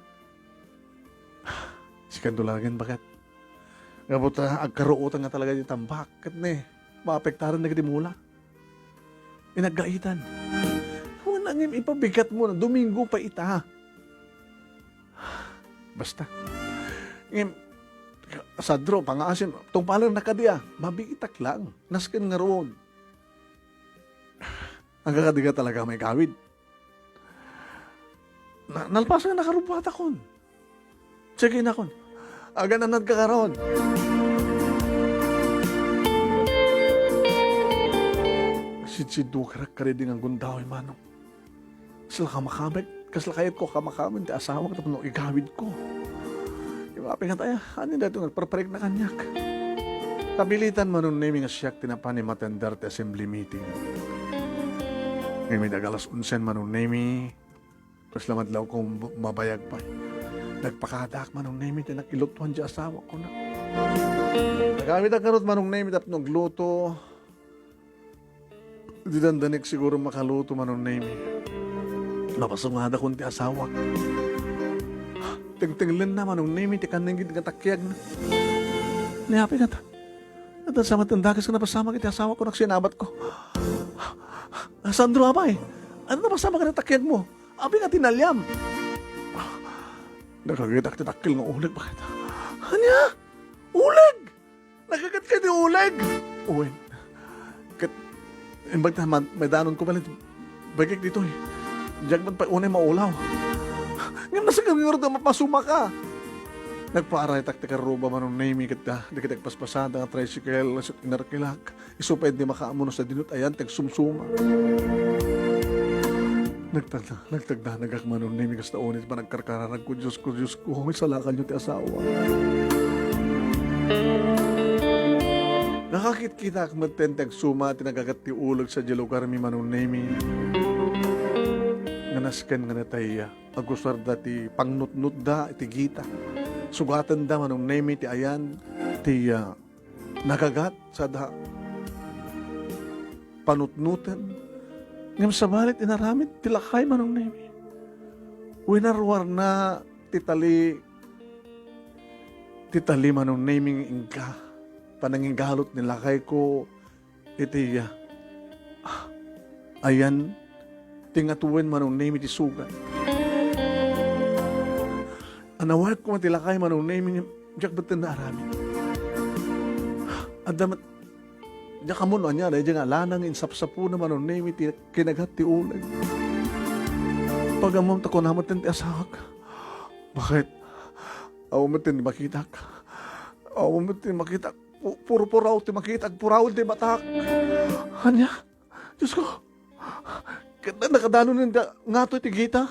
Sikan to laengen, baket. Nga buta, agkaruotan nga talaga di tambak. Ket ne, maapektaran dagiti mula. Inaggaitan. Awan Ngem ipabigat mo na, Domingo pa ita. Basta. Ngem, Sandro, pangaasim, tungpalennaka dia. Mabiitak lang. Nasken ngarud. Agka di ka talaga maigawid. Na, nalpasan na karubata kon. Sige na kon. Agananad ka karon. Sidsiddu karak kadi nga gundaway, Manong. Kasla kamakamet, kasla kayatko kamakamet ti asawak tapno igawidko. Imapi nga tayo, ani daytoy nga agparparikna kaniak? Kabilitan, Manong Nemi, nga siak ti napan ni matender ti assembly meeting. Ngem idi alas onse, Manong Nemi, kasla madlawko mabayag pay. Nagpakadaak, Manong Nemi, ti nakilutuan ti asawak, kuna. Nagawidak ngarud, Manong Nemi, tapno agluto. Di dandanik siguro makaluto, Manong Nemi. Napasungadakon ti asawak. Tengtenglenna, Manong Nemi, ti kanenggit nga takiagna. Ni api kata. At sa matandakes nga napasamak iti asawak ko, nagsinabat ko. "Sandro, apay, ano napasamak nga takiag mo? Api nga tinaliam." Nakagitak ti takkel nga uleg, bakit? Ania? Uleg? Nagagat ka di uleg? Uy. Ket, imbag ta, man, may danon ko pala, bagik dito eh. Diak man pa unay maulaw. Ngem nasa kami nga mapasuma ka. Nagpaaraytak ti karuba, Manong Nemi, ket da, di kita agpaspasada nga tricycle, isu inarkilak. Isu pay di makaammo no sadinot ayan ti agsumsuma. Nagtagna, nagtagdanagak, Manong Nemi, kasta unay ti panagkarkararagko, Diosko, Diosko, isalakanyo ti asawa. Nakakitkitak metten ti agsuma ti nagagat ti uleg sadiay lugarmi, Manong Nemi. Nga nasken nga natayda, agusarda ti pangnutnotda iti gita. Sugatenda, Manong Nemi, ti ayan ti, ah, nagagat sada panutnoten. Ngem sabali ti inaramid ti lakay, Manong Nemi. Winarwarna ti tali, ti tali, Manong Nemi, nga ingga panangigalut ni lakayko iti, ah, ayan ti ngatoen, Manong Nemi, ti sugat. Anawag koma ti lakay, Manong Nemi, ngem diak metten naaramid. Adda met, diak ammo no ania, daydiay nga lana nga insapsapona, Manong Nemi, ti kinagat ti uleg. Pagammom ta kuna metten ti asawak, "Bakit? Awan metten ti makitak. Awan metten ti makitak. Pu-, purpuraw ti makitak. Purawen ti matak." Ania? Diosko, ket nakadanonen da ngato iti gita.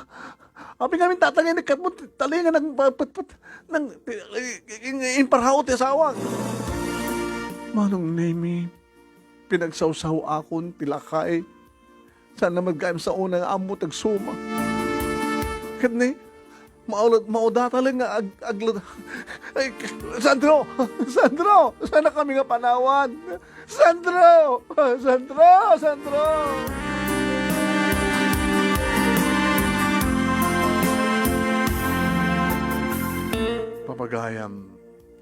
Apay ngamin tatangay, nagkatmo ti tali nga nang pa-, pet-, pet-, nang, i-, i-, i-, inparhao ti asawak. Manong Nemi, pinagsawsaw-akon ti lakay. Saan na met gayam sa una nga ammo ti agsuma. Ket ni, Maulod, maudata lang nga ag-, aglu-, ay, Sandro! Sandro! Saan na kami nga panawan? Sandro! Sandro! Sandro! Papagayam,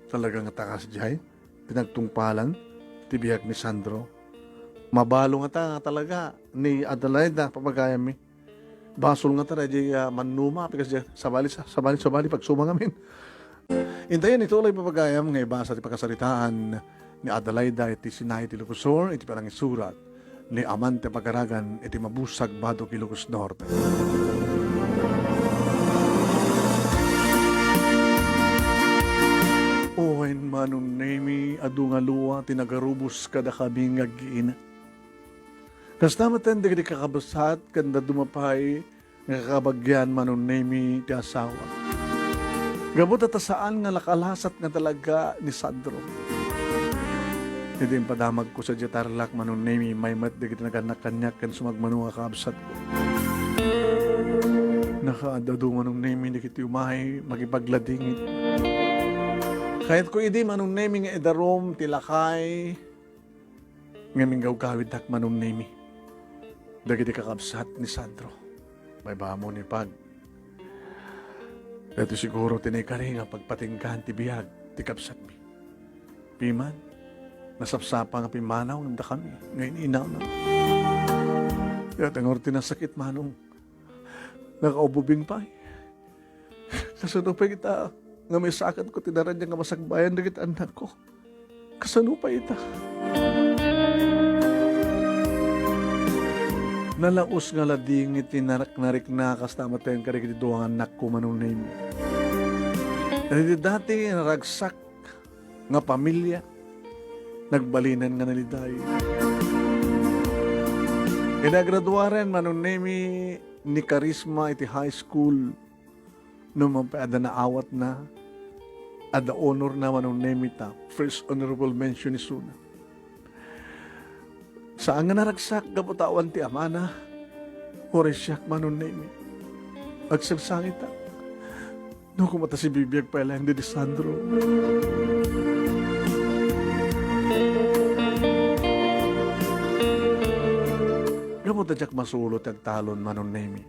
talaga nga takas jay, pinagtungpalan ti biag ni Sandro. Mabalo nga ta, talaga, ni Adelaida, papagayam mi. Basol nga ta daydiay, ah, mannuma, apay kas diay sabali, sa-, sabali, sabali, pagsuma ngamin. Intayen ituloy, papagayam, nga ibasa ti pakasaritaan ni Adelaida iti Sinai ti Ilocos Sur, iti panangisurat ni Amante Pagaragan iti Mabusag, Badok, Ilocos Norte. Wen, Manong Nemi, adu nga lua ti nagarubos kadakami nga aggiina. Kasta met dagiti kakabsat ken dadduma pay nga kakabagian, Manong Nemi, ti asawa. Gapu ta saan nga nakalasat nga talaga ni Sandro. Idi impadamagko sadiay Tarlac, Manong Nemi, immay met dagiti nagannak kaniak ken sumagmamano nga kakabsatko. Nakaad-adu, Manong Nemi, dagiti umay makipagladingit. Kayatko idi, Manong Nemi, nga idarum ti lakay Ngem inggawgawiddak, Manong Nemi, dagiti kakabsat ni Sandro. Baybay-am ni Pag. Daytoy siguro ti naikari nga pagpatinggaan ti biag ti kabsatmi. Piman, nasapsapa nga pimmanaw ngem dakami nga in-inawna. Yat, angor ti nasakit, Manong. Nakaububing pay. Kasano pay ita nga maisakadko ti naraniag nga masakbayan dagiti annakko? Kasano pay ita? Nalaus nga ladingit ti naraknarikna kasta met kadagiti dua nga annakko, Manong Nemi. Dagiti dati nga naragsak nga pamilia, nagbalinan nga naliday. Inagraduaren, Manong Nemi, ni Karisma iti high school. No man pay adda naawatna, adda honorna, Manong Nemi, ta first honorable mention isuna. Saan nga naragsak gapu ta awan ti amana, uray siak, Manong Nemi. Agsangsangitak. No, koma ta sibibiag pay laeng didi Sandro. Gapu ta diak masulo ti agtalon, Manong Nemi.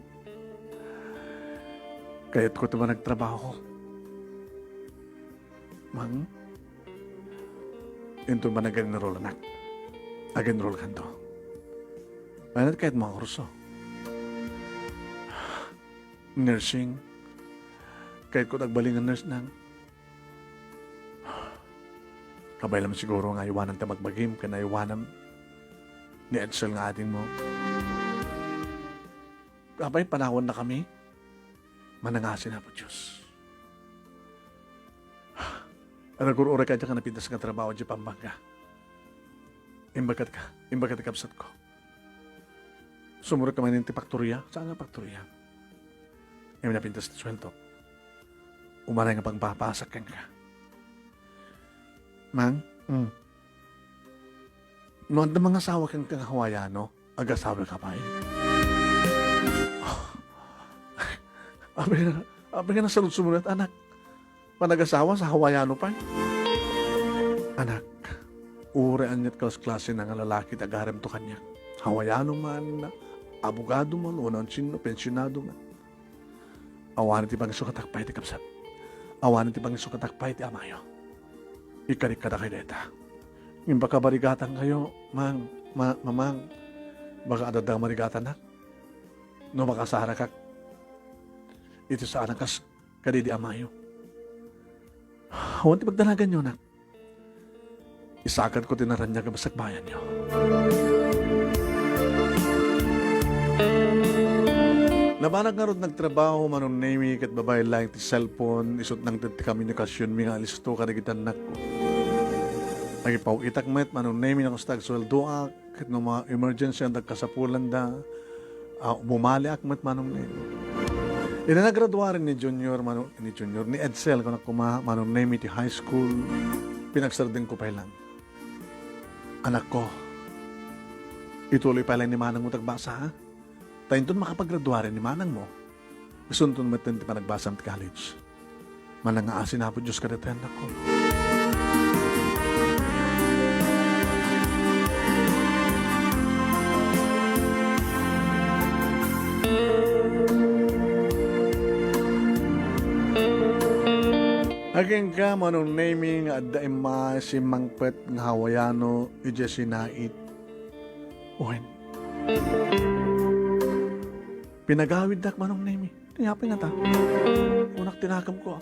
Kayatko ti managtrabaho. Mang, inton man nag-enroll, anak. Ag-enroll kanto. Ano ti kayatmo nga kurso? Nursing. Kayatko ti agbalin nga nurse, nang. Kabay laeng siguro nga aywanam ti magbagim ken aywanam ni Edsel nga adingmo. Apay, panawannakami? Manangasi, Apo Dios. Ragur-uray ka diak nga napintas nga trabaho diay Pampanga. Imbagak, imbagak ti kabsatko. Sumurek ka manen ti faktoria? Saan nga faktoria? Ngem napintas ti sueldo. Umaray nga pagpapasak kenka. Mang? Mm. No adda mangasawa kenka nga Hawaiano, agasawaka pay? Apay nga, apay nga nasaludsod met, anak? Panagasawa sa Hawaiano pay? Anak, uray aniat kalas-klase na nga lalaki ti agaremto kaniak. Hawaiano man, abogado man, o naunsinno, pensionado man. Awanen ti pangisukatak pay ti kabsat. Awanen ti pangisukatak pay ti amayo. Ikari kadakayo dayta. Ngem baka marigatankayo, mang, ma-, mamang. Baka adda marigatanak. No makasarakak iti saan a kas kadidi amayo. Awan ti pagdanaganyo, nak. Isakadko ti naraniag a masakbayanyo. Nabanag ngarud nagtrabaho, Manong Nemi, ket babaen laeng ti cellphone, isut' nangted ti komunikasionmi nga alisto kadagiti annakko. Agipaw-itak met, Manong Nemi, no kasta agsueldoak, ket no ma-emergency nga agkasapulanda, ah, bumaliak met, Manong Nemi. Idi nagraduaren ni Junior, Manong, ni Junior, ni Edsel, kunak koma, Manong Nemi, ti high school, pinagsardengko pay lang. Anakko, ituloy pay lang ni manangmo ti agbasa, ha? Ta inton makapagraduaren ni manangmo, isunton metten ti panagbasam ti college. Manangngaasi, Apo Dios, kadatayo, annakko. Aginka, Manong Nemi, nga adda immay simmangpet nga Hawaiano idiay Sinait. Wen. Pinagawiddak, Manong Nemi. Ti apay ngata? Kunak ti nakemko.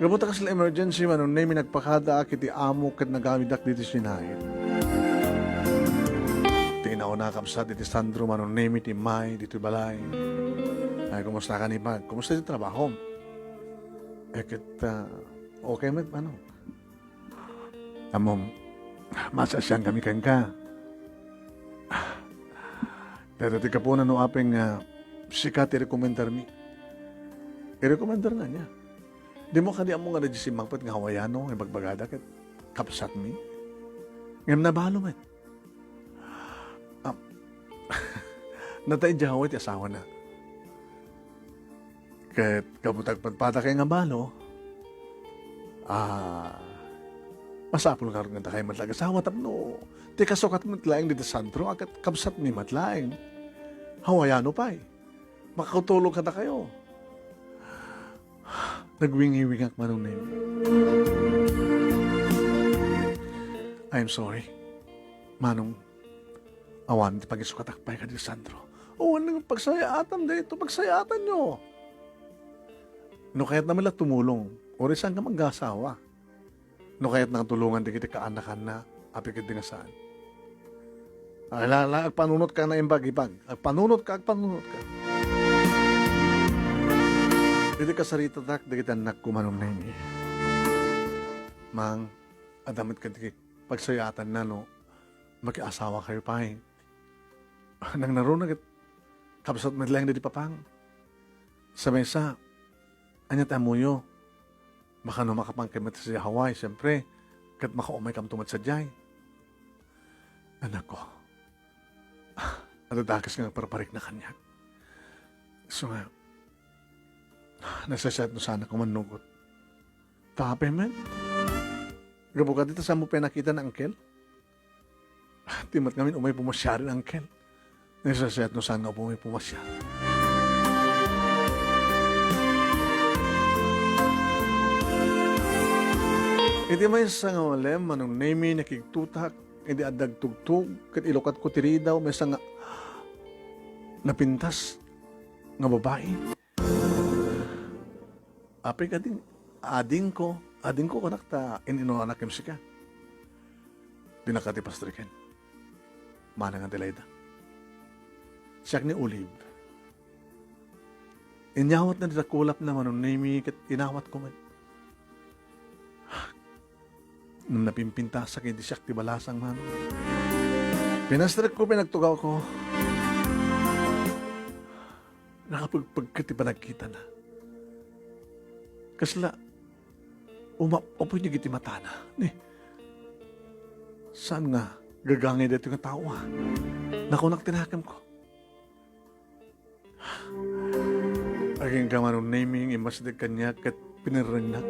Gapu ta kasla emergency, Manong Nemi, nagpakadaak iti amo ket nagawiddak ditoy Sinait. Ti inauna, kabsat, iti Sandro, Manong Nemi, ti immay ditoy balay. Ay, kumusta ka, nipag? Kumusta ti trabaho? Eh, ket, ah, okay met, Manong. Ammom, masiasiankami kenka. Dayta ti gapuna no apay nga sika ti rekomendarmi. Irekomendar nga niya. Dimo kadi ammo nga daydi simmangpet nga Hawaiano nga ibagbagada ket kabsatmi? Ngem nabalo met. Ah, natay idiay Hawaii ti asawana. Ket gapu ta agpadpadakay nga balo, ah, masapul ngarud nga dakay met la agasawa tapno ti kasukat met laeng dita Sandro a ket kabsatmi met laeng. Hawaiano pay. Makakatulong kadakayo. Nagwingiwingak, Manong Nemi. I'm sorry, Manong. Awan ti pangisukatak pay kadi Sandro. Awan nga pagsayaatan dayto, pagsayaatanyo. No kayatna met la tumulong, uray saan nga mag-asawa. No kayatna nga tulongan dagiti kaanakanna, apay ketdi nga saan. Ala, ala, agpanunotka nga naimbag-imbag. Agpanunotka, agpanunotka. Iti kasaritatak dagiti annakko, Manong Nemy. Mang, adda met kadi pagsayaatanna no makiasawakayo pay. Nangnaruna ket kabsat met laeng daydi papang. Sa maysa, ania ti ammoyo? Baka no makapankayo met sadiay Hawaii, siempre, ket makaumaykamto met sadiay. Anakko, adda dakes nga agparparikna kaniak. Isu nga, nagsasiat no saanak nga mannugot. Ta apay met? Gapu kadi ta saanmo pay nakita ni Uncle? Ti met ngamin umay pumasiar ni Uncle. Nagsasiat no saan nga umay pumasiar. Iti maysa nga malem, Manong Nemy, nakigtotak idi adda agtugtog ket ilukatko ti ridaw, maysa nga napintas nga babai. Apay kadi, adingko, adingko kunak ta in-inuranak kenka. Dinaka ti pastreken. Manang adda layda. Siak ni Olive. Inyawatna ti dakulapna, Manong Nemy, ket inawatko met. Ngem napimpintasak idi siak ti balasang, Manong. Pinastrekko, pinagtugawko. Nakapagpagka ti panagkitana. Kasla, umap-apoy dagiti matana. Ni, saan nga gagangay daytoy nga tao, a? Nakunak ti nakemko. Agingga, Manong Nemy, nga immasdek kaniak ket pinirrengnak.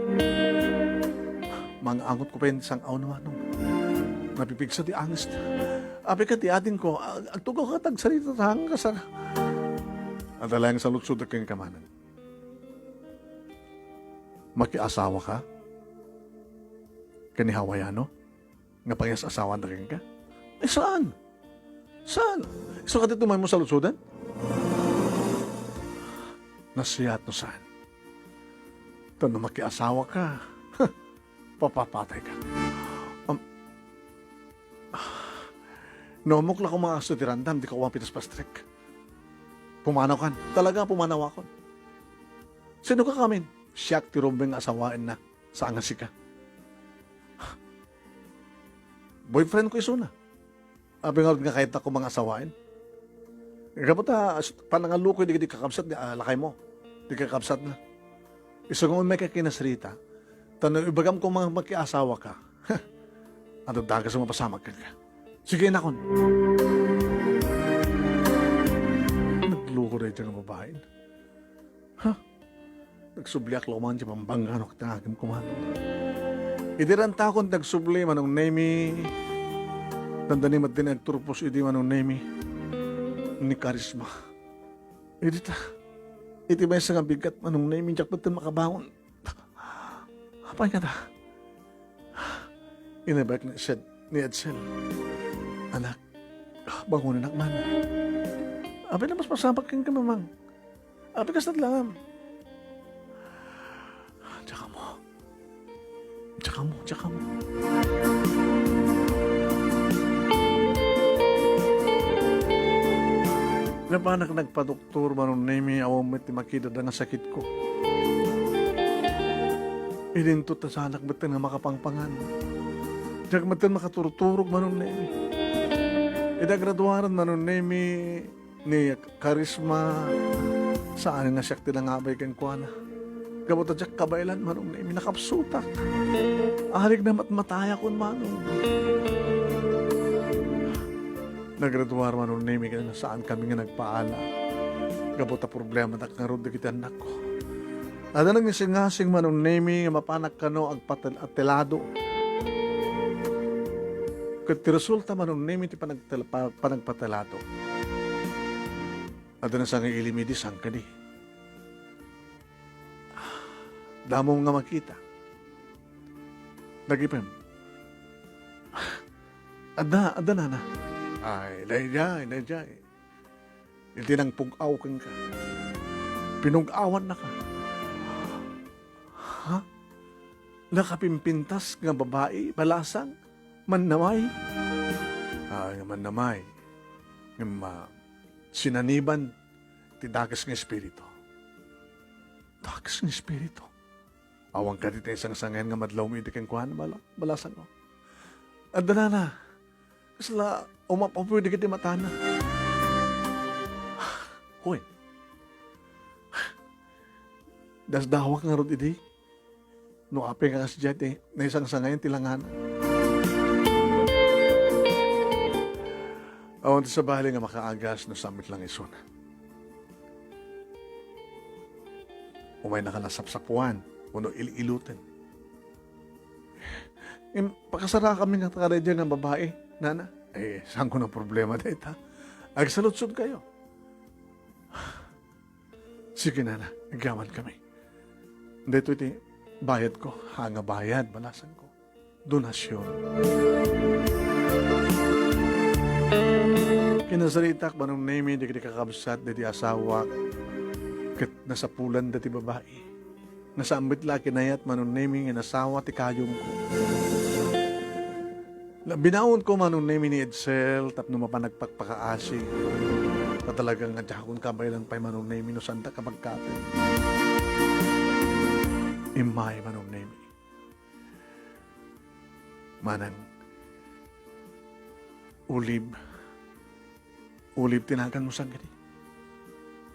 Mang-angotko pay sang-awna, Manong. Napipigsa ti angis. Apay kadi, adingko, ag-, agtugaw ka ta agsarita ta nga kasar-, Adda laeng saludsodek kenka, Manong. Makiasawaka ken ni Hawaiano nga pangyas-asawanda kenka? Ay, saan? Saan? Isu kadi ti umay mo saludsoden? Nasayaat no saan. Ta no makiasawaka, papapatayka. Am, no ammok la koma nga kastoy ti randam, dika awan pitas pastrek. Pumanawkan. Talaga, pumanawakon. Sino ka kamin? Siak ti rumbeng nga asawaenna. Saan nga sika? Boyfriend ko isuna. Apay ngarud nga kayatna koma nga asawaen? Gapu ta, as-, panangalukoy dagiti kakabsat ni, a, lakaymo. Ti kakabsatna. Isu nga umay ka kinasarita. Ta no ibagam koma nga makiasawaka. Adda dakes a mapasamak kenka. Sige, innakon. Nagluko daytoy nga babaen. Ha? Nagsubliak la man ti pambanggano ket nangagim koma. Idi rantakon ti agsubli, Manong Nemy, dandani met ti nagturpos idi, Manong Nemy, ni Karisma. Idi ta, iti maysa nga bigat, Manong Nemy, diak met makabangon. Apay kadi? Inaybayak ni Sed-, ni Edsel. Anak, bangonanak man. Apay la, mapasamak kenka, Mamang. Apay kasta lang. Diak ammo. Diak ammo, diak ammo. Napanak nagpadok- Doktor, Manong Nemy, awan met ti makidada nga sakitko. Idinto ta saanak metten nga makapangpangan. Diak metten makaturturog, Manong Nemy. Idi agraduaren, Manong Nemy, ni Karisma, saan nga siak ti nangabay kenkuana. Gapu ta diak kabaelan, Manong Nemy, nakapsutak. Arik na matmatayakon, Manong. Naggraduar, Manong Nemy, ken saan kami nga nagpaala. Gapu ta problematak ngarud dagiti annakko. Adda nangngasingngasing, Manong Nemy, nga mapanak kano agpatel-, atelado. Ket ti resulta, Manong Nemy, ti panagtel-, pa-, panagpatelado. Adda na sa nga ilimidi, saan kadi? Damo nga makita. Dagipem. Adda, adda nana. Ay, daydiay, daydiay. Iti nangpug-aw kenka. Pinug-awannaka. Ha? Nakapimpintas nga babai, balasang, mannamay? Ay, nga mannamay. Ngem, ah, sinaniban ti dakes nga espiritu. Dakes nga espiritu. Awan kadi ti naisangsangayan nga madlawmi idi kenkuana, bala-, balasangko? Adda nana. Kasla umap-apuy dagiti matana. Wen. Dasdawak ngarud idi. No apay nga kasdiay ti naisangsangayan ti langana. Awan ti sabali nga makaagas no saan met lang isuna. Umaynaka la sapsapuan wenno il-iloten. Im-, pakasarakami nga kadaydiay nga babai, nana. Eh, saanko nga problema dayta? Agsaludsodkayo. Sige, nana, agyamankami. Daytoy ti bayadko. Ha, nga bayad, balasangko. Donasyon. Kinasaritak, Manong Nemi, dagiti kakabsat, dagiti asawak, ket nasapulanda ti babai. Nga saan met la a kinayat, Manong Nemi, nga nasawa ti kayumko. La-, binaonko, Manong Nemi, ni Edsel tapno mapan agpakpakaasi. Ta talaga nga diakon kabaelan pay, Manong Nemi, no saanda kabagkaten. Immay, Manong Nemi. Manang Ulib. Ulib ti naganmo sangkadi.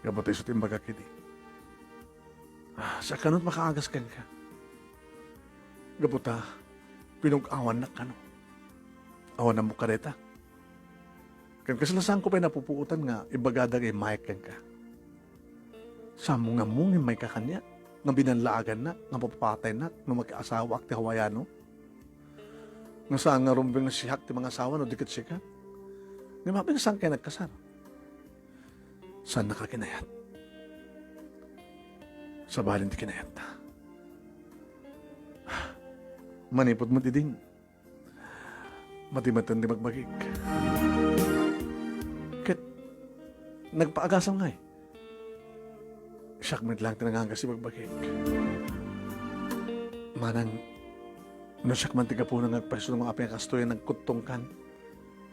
Gapu ta isu ti imbagak idi. Ah, sa kanot makaagas kenka. Gapu ta, pinug-awannak kano. Awan ammok kadayta. Ken kasla saanko pay napupuotan nga ibagada nga immayek kenka. Saanmo nga ammo nga immayka kaniak, nga binallaagannak, nga mapapataynak no makiasawaak ti Hawaiano? Nga saan nga rumbeng nga siak ti mangasawa no di ket sika? Ngem apay nga saan kay nagkasar? Saannaka kinayat? Sabalen ti kinayatta. Manipud met idin, matimaten ti magbagik. Ket nagpaagasam ngay. Siak met lang ti nangagas ti magbagik. Manang, no siak man ti gapuna nga agpayso no apay nga kastoy a nagkuttongkan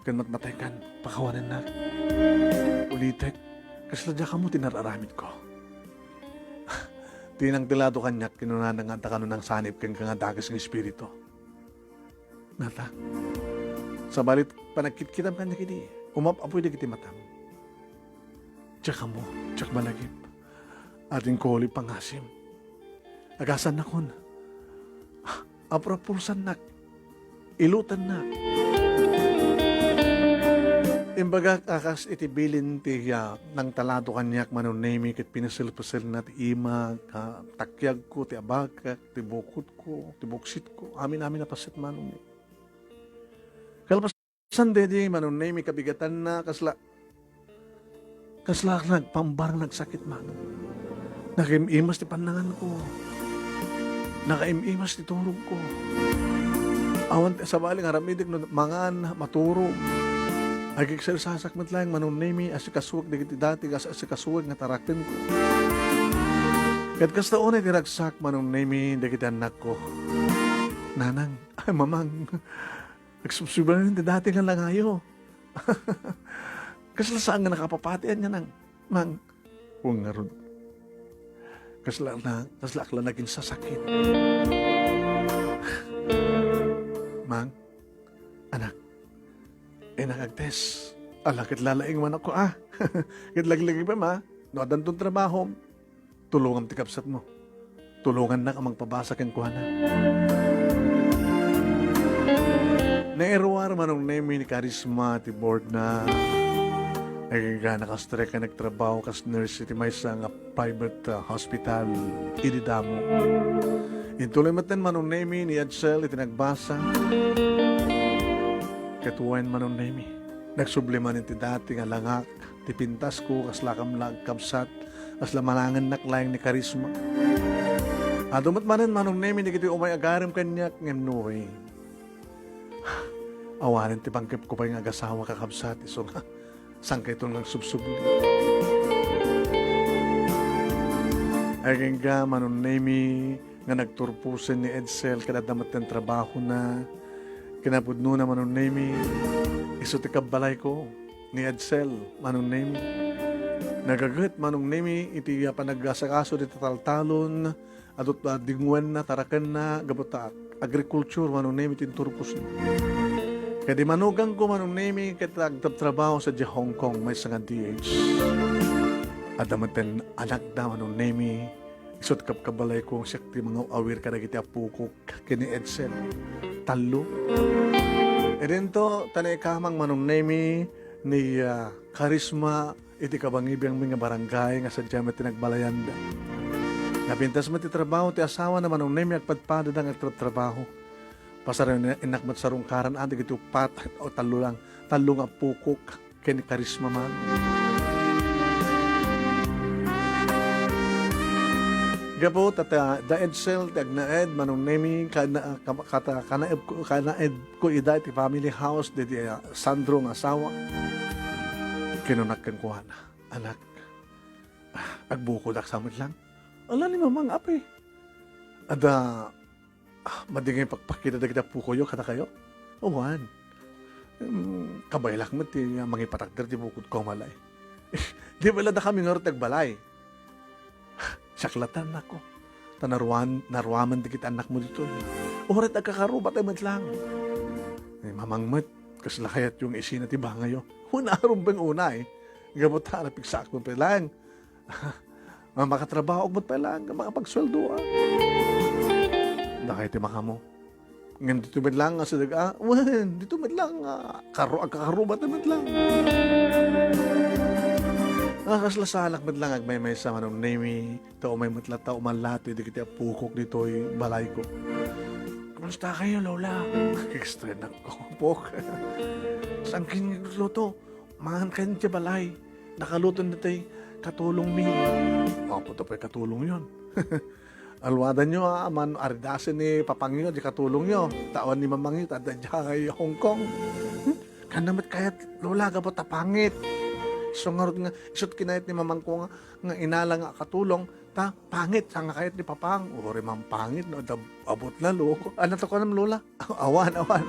ken matmataykan, pakawanennak. Ulitek, kasla diak ammo ti nar-aramidko. Ti nangtalado kaniak, kinunana nga adda kano nangsanib kenka nga dakes nga espiritu. Nata, sabali ti panagkitkitam kaniak idi, umap-apuy dagiti matam. Diak ammo, diak malagip. Adingko ulib pangasim. Agasannakon. Aprapulsannak. Ilutannak. Imbagak a kas iti bilin ti, ah, nangtalado kaniak, Manong Nemi, ket pineselpeselna ti imak, ah, takiagko, ti abakak, ti bukotko, ti buksitko, amin-amin a paset, Manong Nemi. Kalpasan daydi, Manong Nemi, kabigatanna, kasla, kasla nagpambar, nagsakit, Manong. Nakaim-imas ti pannanganko. Nakaim-imas ti turogko. Awan ti sabali nga aramidek no mangan, maturog. Agiksersasak met laeng, Manong Nemi, asikasuek dagiti dati nga as-, asikasuek nga tarakenko. Ket kasta unay ti ragsak, Manong Nemi, dagiti annakko. Nanang, ay, mamang, agsubsubanen ti dati nga langayo. Kasla saan nga nakapapatian nga nang, mang, wen ngarud. Kasla na, kasla ak la naginsasakit. Mang, anak, innak agtest. Ala, ket lalaing man ako, ah. Ket laglagipem, ah. No addanton trabahom, tulongam ti kabsatmo. Tulongannak a mangpabasa kenkuana. Nairuar, Manong Nemi, ni Karisma ti boardna. Agingga, nakastrek a nagtrabaho kas nurse iti maysa nga private, ah, hospital idi damo. Intuloy metten, Manong Nemi, ni Edsel iti nagbasa. Ket wen, Manong Nemi, nagsubli man iti dati nga langak ti pintasko, kaslakam la agkabsat, kasla manangennak laeng ni Karisma. Adu met manen, Manong Nemi, dagiti umay agarem kaniak, ngem no way. Awanen ti pangkepko pay nga agasawa, kakabsat, isu nga saan kayton nga agsubsubli. Agingga, Manong Nemi, nga nagturposen ni Edsel ket adda metten trabahona. Kinapudnona, Manong Nemi, isu ti kabbalayko ni Edsel, Manong Nemi. Nagaget, Manong Nemi, iti, ah, panag-asakaso dita taltalon, adu ta dingwenna, tarakenna, gapu ta agriculture, Manong Nemi, ti inturposna. Ket immanuganko, Manong Nemi, ket agtrabtrabaho sadiay Hong Kong, maysa nga D H. Adda metten anakda, Manong Nemi, isu ti kabkabbalayko, siak ti mangaw-awir kadagiti appokok ken ni Edsel. Tallo. Idinto, ta naikamang, Manong Nemi, ni, ah, Karisma iti kabangibiangmi nga barangay nga sadiay met ti nagbalayanda. Napintas met ti trabaho ti asawana, Manong Nemi, agpadpadada nga agtratrabaho. Pasar-, innak met sarungkaran, ah, dagiti uppat, o tallo lang, tallo nga appokok ken ni Karisma man. Gapu ta, ta, da Edsel ti agnaed, Manong Nemi, kana-, ka-, kata-, kanaedko, kanaedko ida iti family house daydi, ah, Sandro nga asawa. Kinunak kenkuana, "Anak, ah, agbukodak sa met lang." "Ala ni Mamang, apay?" "Adda, ah, madi nga ipakpakita dagiti appokoyo kadakayo?" "Awan. Em, kabaelak met ti mangipatakder ti bukodko a balay." "Di bala dakami ngarud ti agbalay?" "Siak latta, anakko. Ta naruan-, naruamen dagiti annakmo ditoy. Uray ta agkakarubatay met lang." "Ni Mamang met, kasla kayatyo nga isina ti bangayo?" "Wen, arumbeng unay. Gapu ta napigsaak met pay lang. Nga makatrabahoak met pay lang, nga makapagsueldoak." "Dakay ti makamo. Ngem dito met lang nga sideg, ah?" "Wen, dito met lang nga karu-, agkakarubat met lang." "Ah, kasla salak met lang agmaymaysa, Manong Nemi, ta umay met latta, umanlato dagiti appokok ditoy balayko." "Kumusta kayo, Lola?" "Ekstrenak ko, pok. Saan kayo nagluto? Mangan kayo ti balay. Nakaluto na tay katulongmi." "Apo, ta pay katulongyon." "Aluadanyo, ah, man aridasen ni papangyo, di katulongyo. Ta awan ni mamangyo, ta adda diay Hong Kong." "Kano met kayat, Lola, gapu ta pangit. Isu ngarud nga, isut kinayat ni mamangko nga, nga inala nga akatulong, ta pangit, saan nga kayat ni papang?" "Uray man pangit, no, adda abut na, lo." "Ano to kanam, Lola?" "Awan, awan."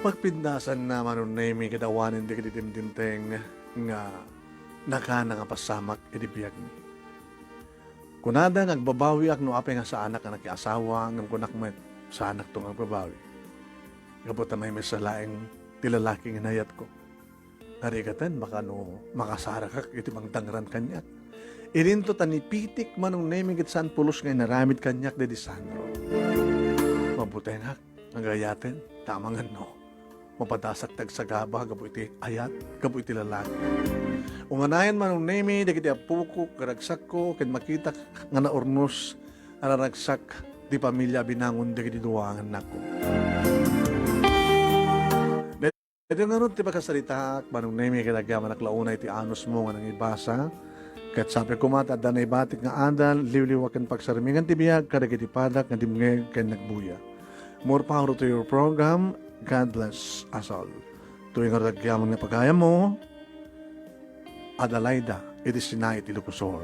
Pagpindasanna, Manong Nemi, ket awanen dagiti dimdimteng nga nakana nga pasamak iti biagmi. Kunada nga agbabawiak no apay nga saanak a nakiasawa, ngem kunak met, saanakto nga agbabawi. Gapu ta maymaysa laeng ti lalaki nga inayatko. Narigaten, baka no makasarakak iti mangdangran kaniak. Idinto ta nipitik, Manong Nemi, ket saan pulos nga inaramid kaniak daydi Sandro. Mabutengak nga gayaten, ta amangan no mapadasak ti agsagaba gapu iti ayat, gapu iti lalaki. Unganayen, Manong Nemi, dagiti appokok, raragsakko, ket makitak nga naurnos a raragsak ti pamilia a binangon dagiti dua nga annakko. Iti ngarud ti pakasaritaak, Manong Nemi, ket agyamanak la unay ti anusmo nga nangibasa. Ket sapay koma ta adda naibatik nga adal, liwliwa ken pagsarmingan ti biag kadagiti padak nga dimngeg ken nagbuya. More power to your program. God bless us all. Toy ngarud agyaman nga pagayammo, Adelaida iti Sinait, Ilocos Sur.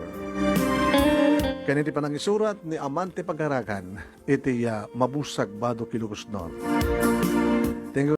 Ken iti panangisurat ni Amante Pagaragan iti, ah, Mabusag, Badoc, Ilocos Norte.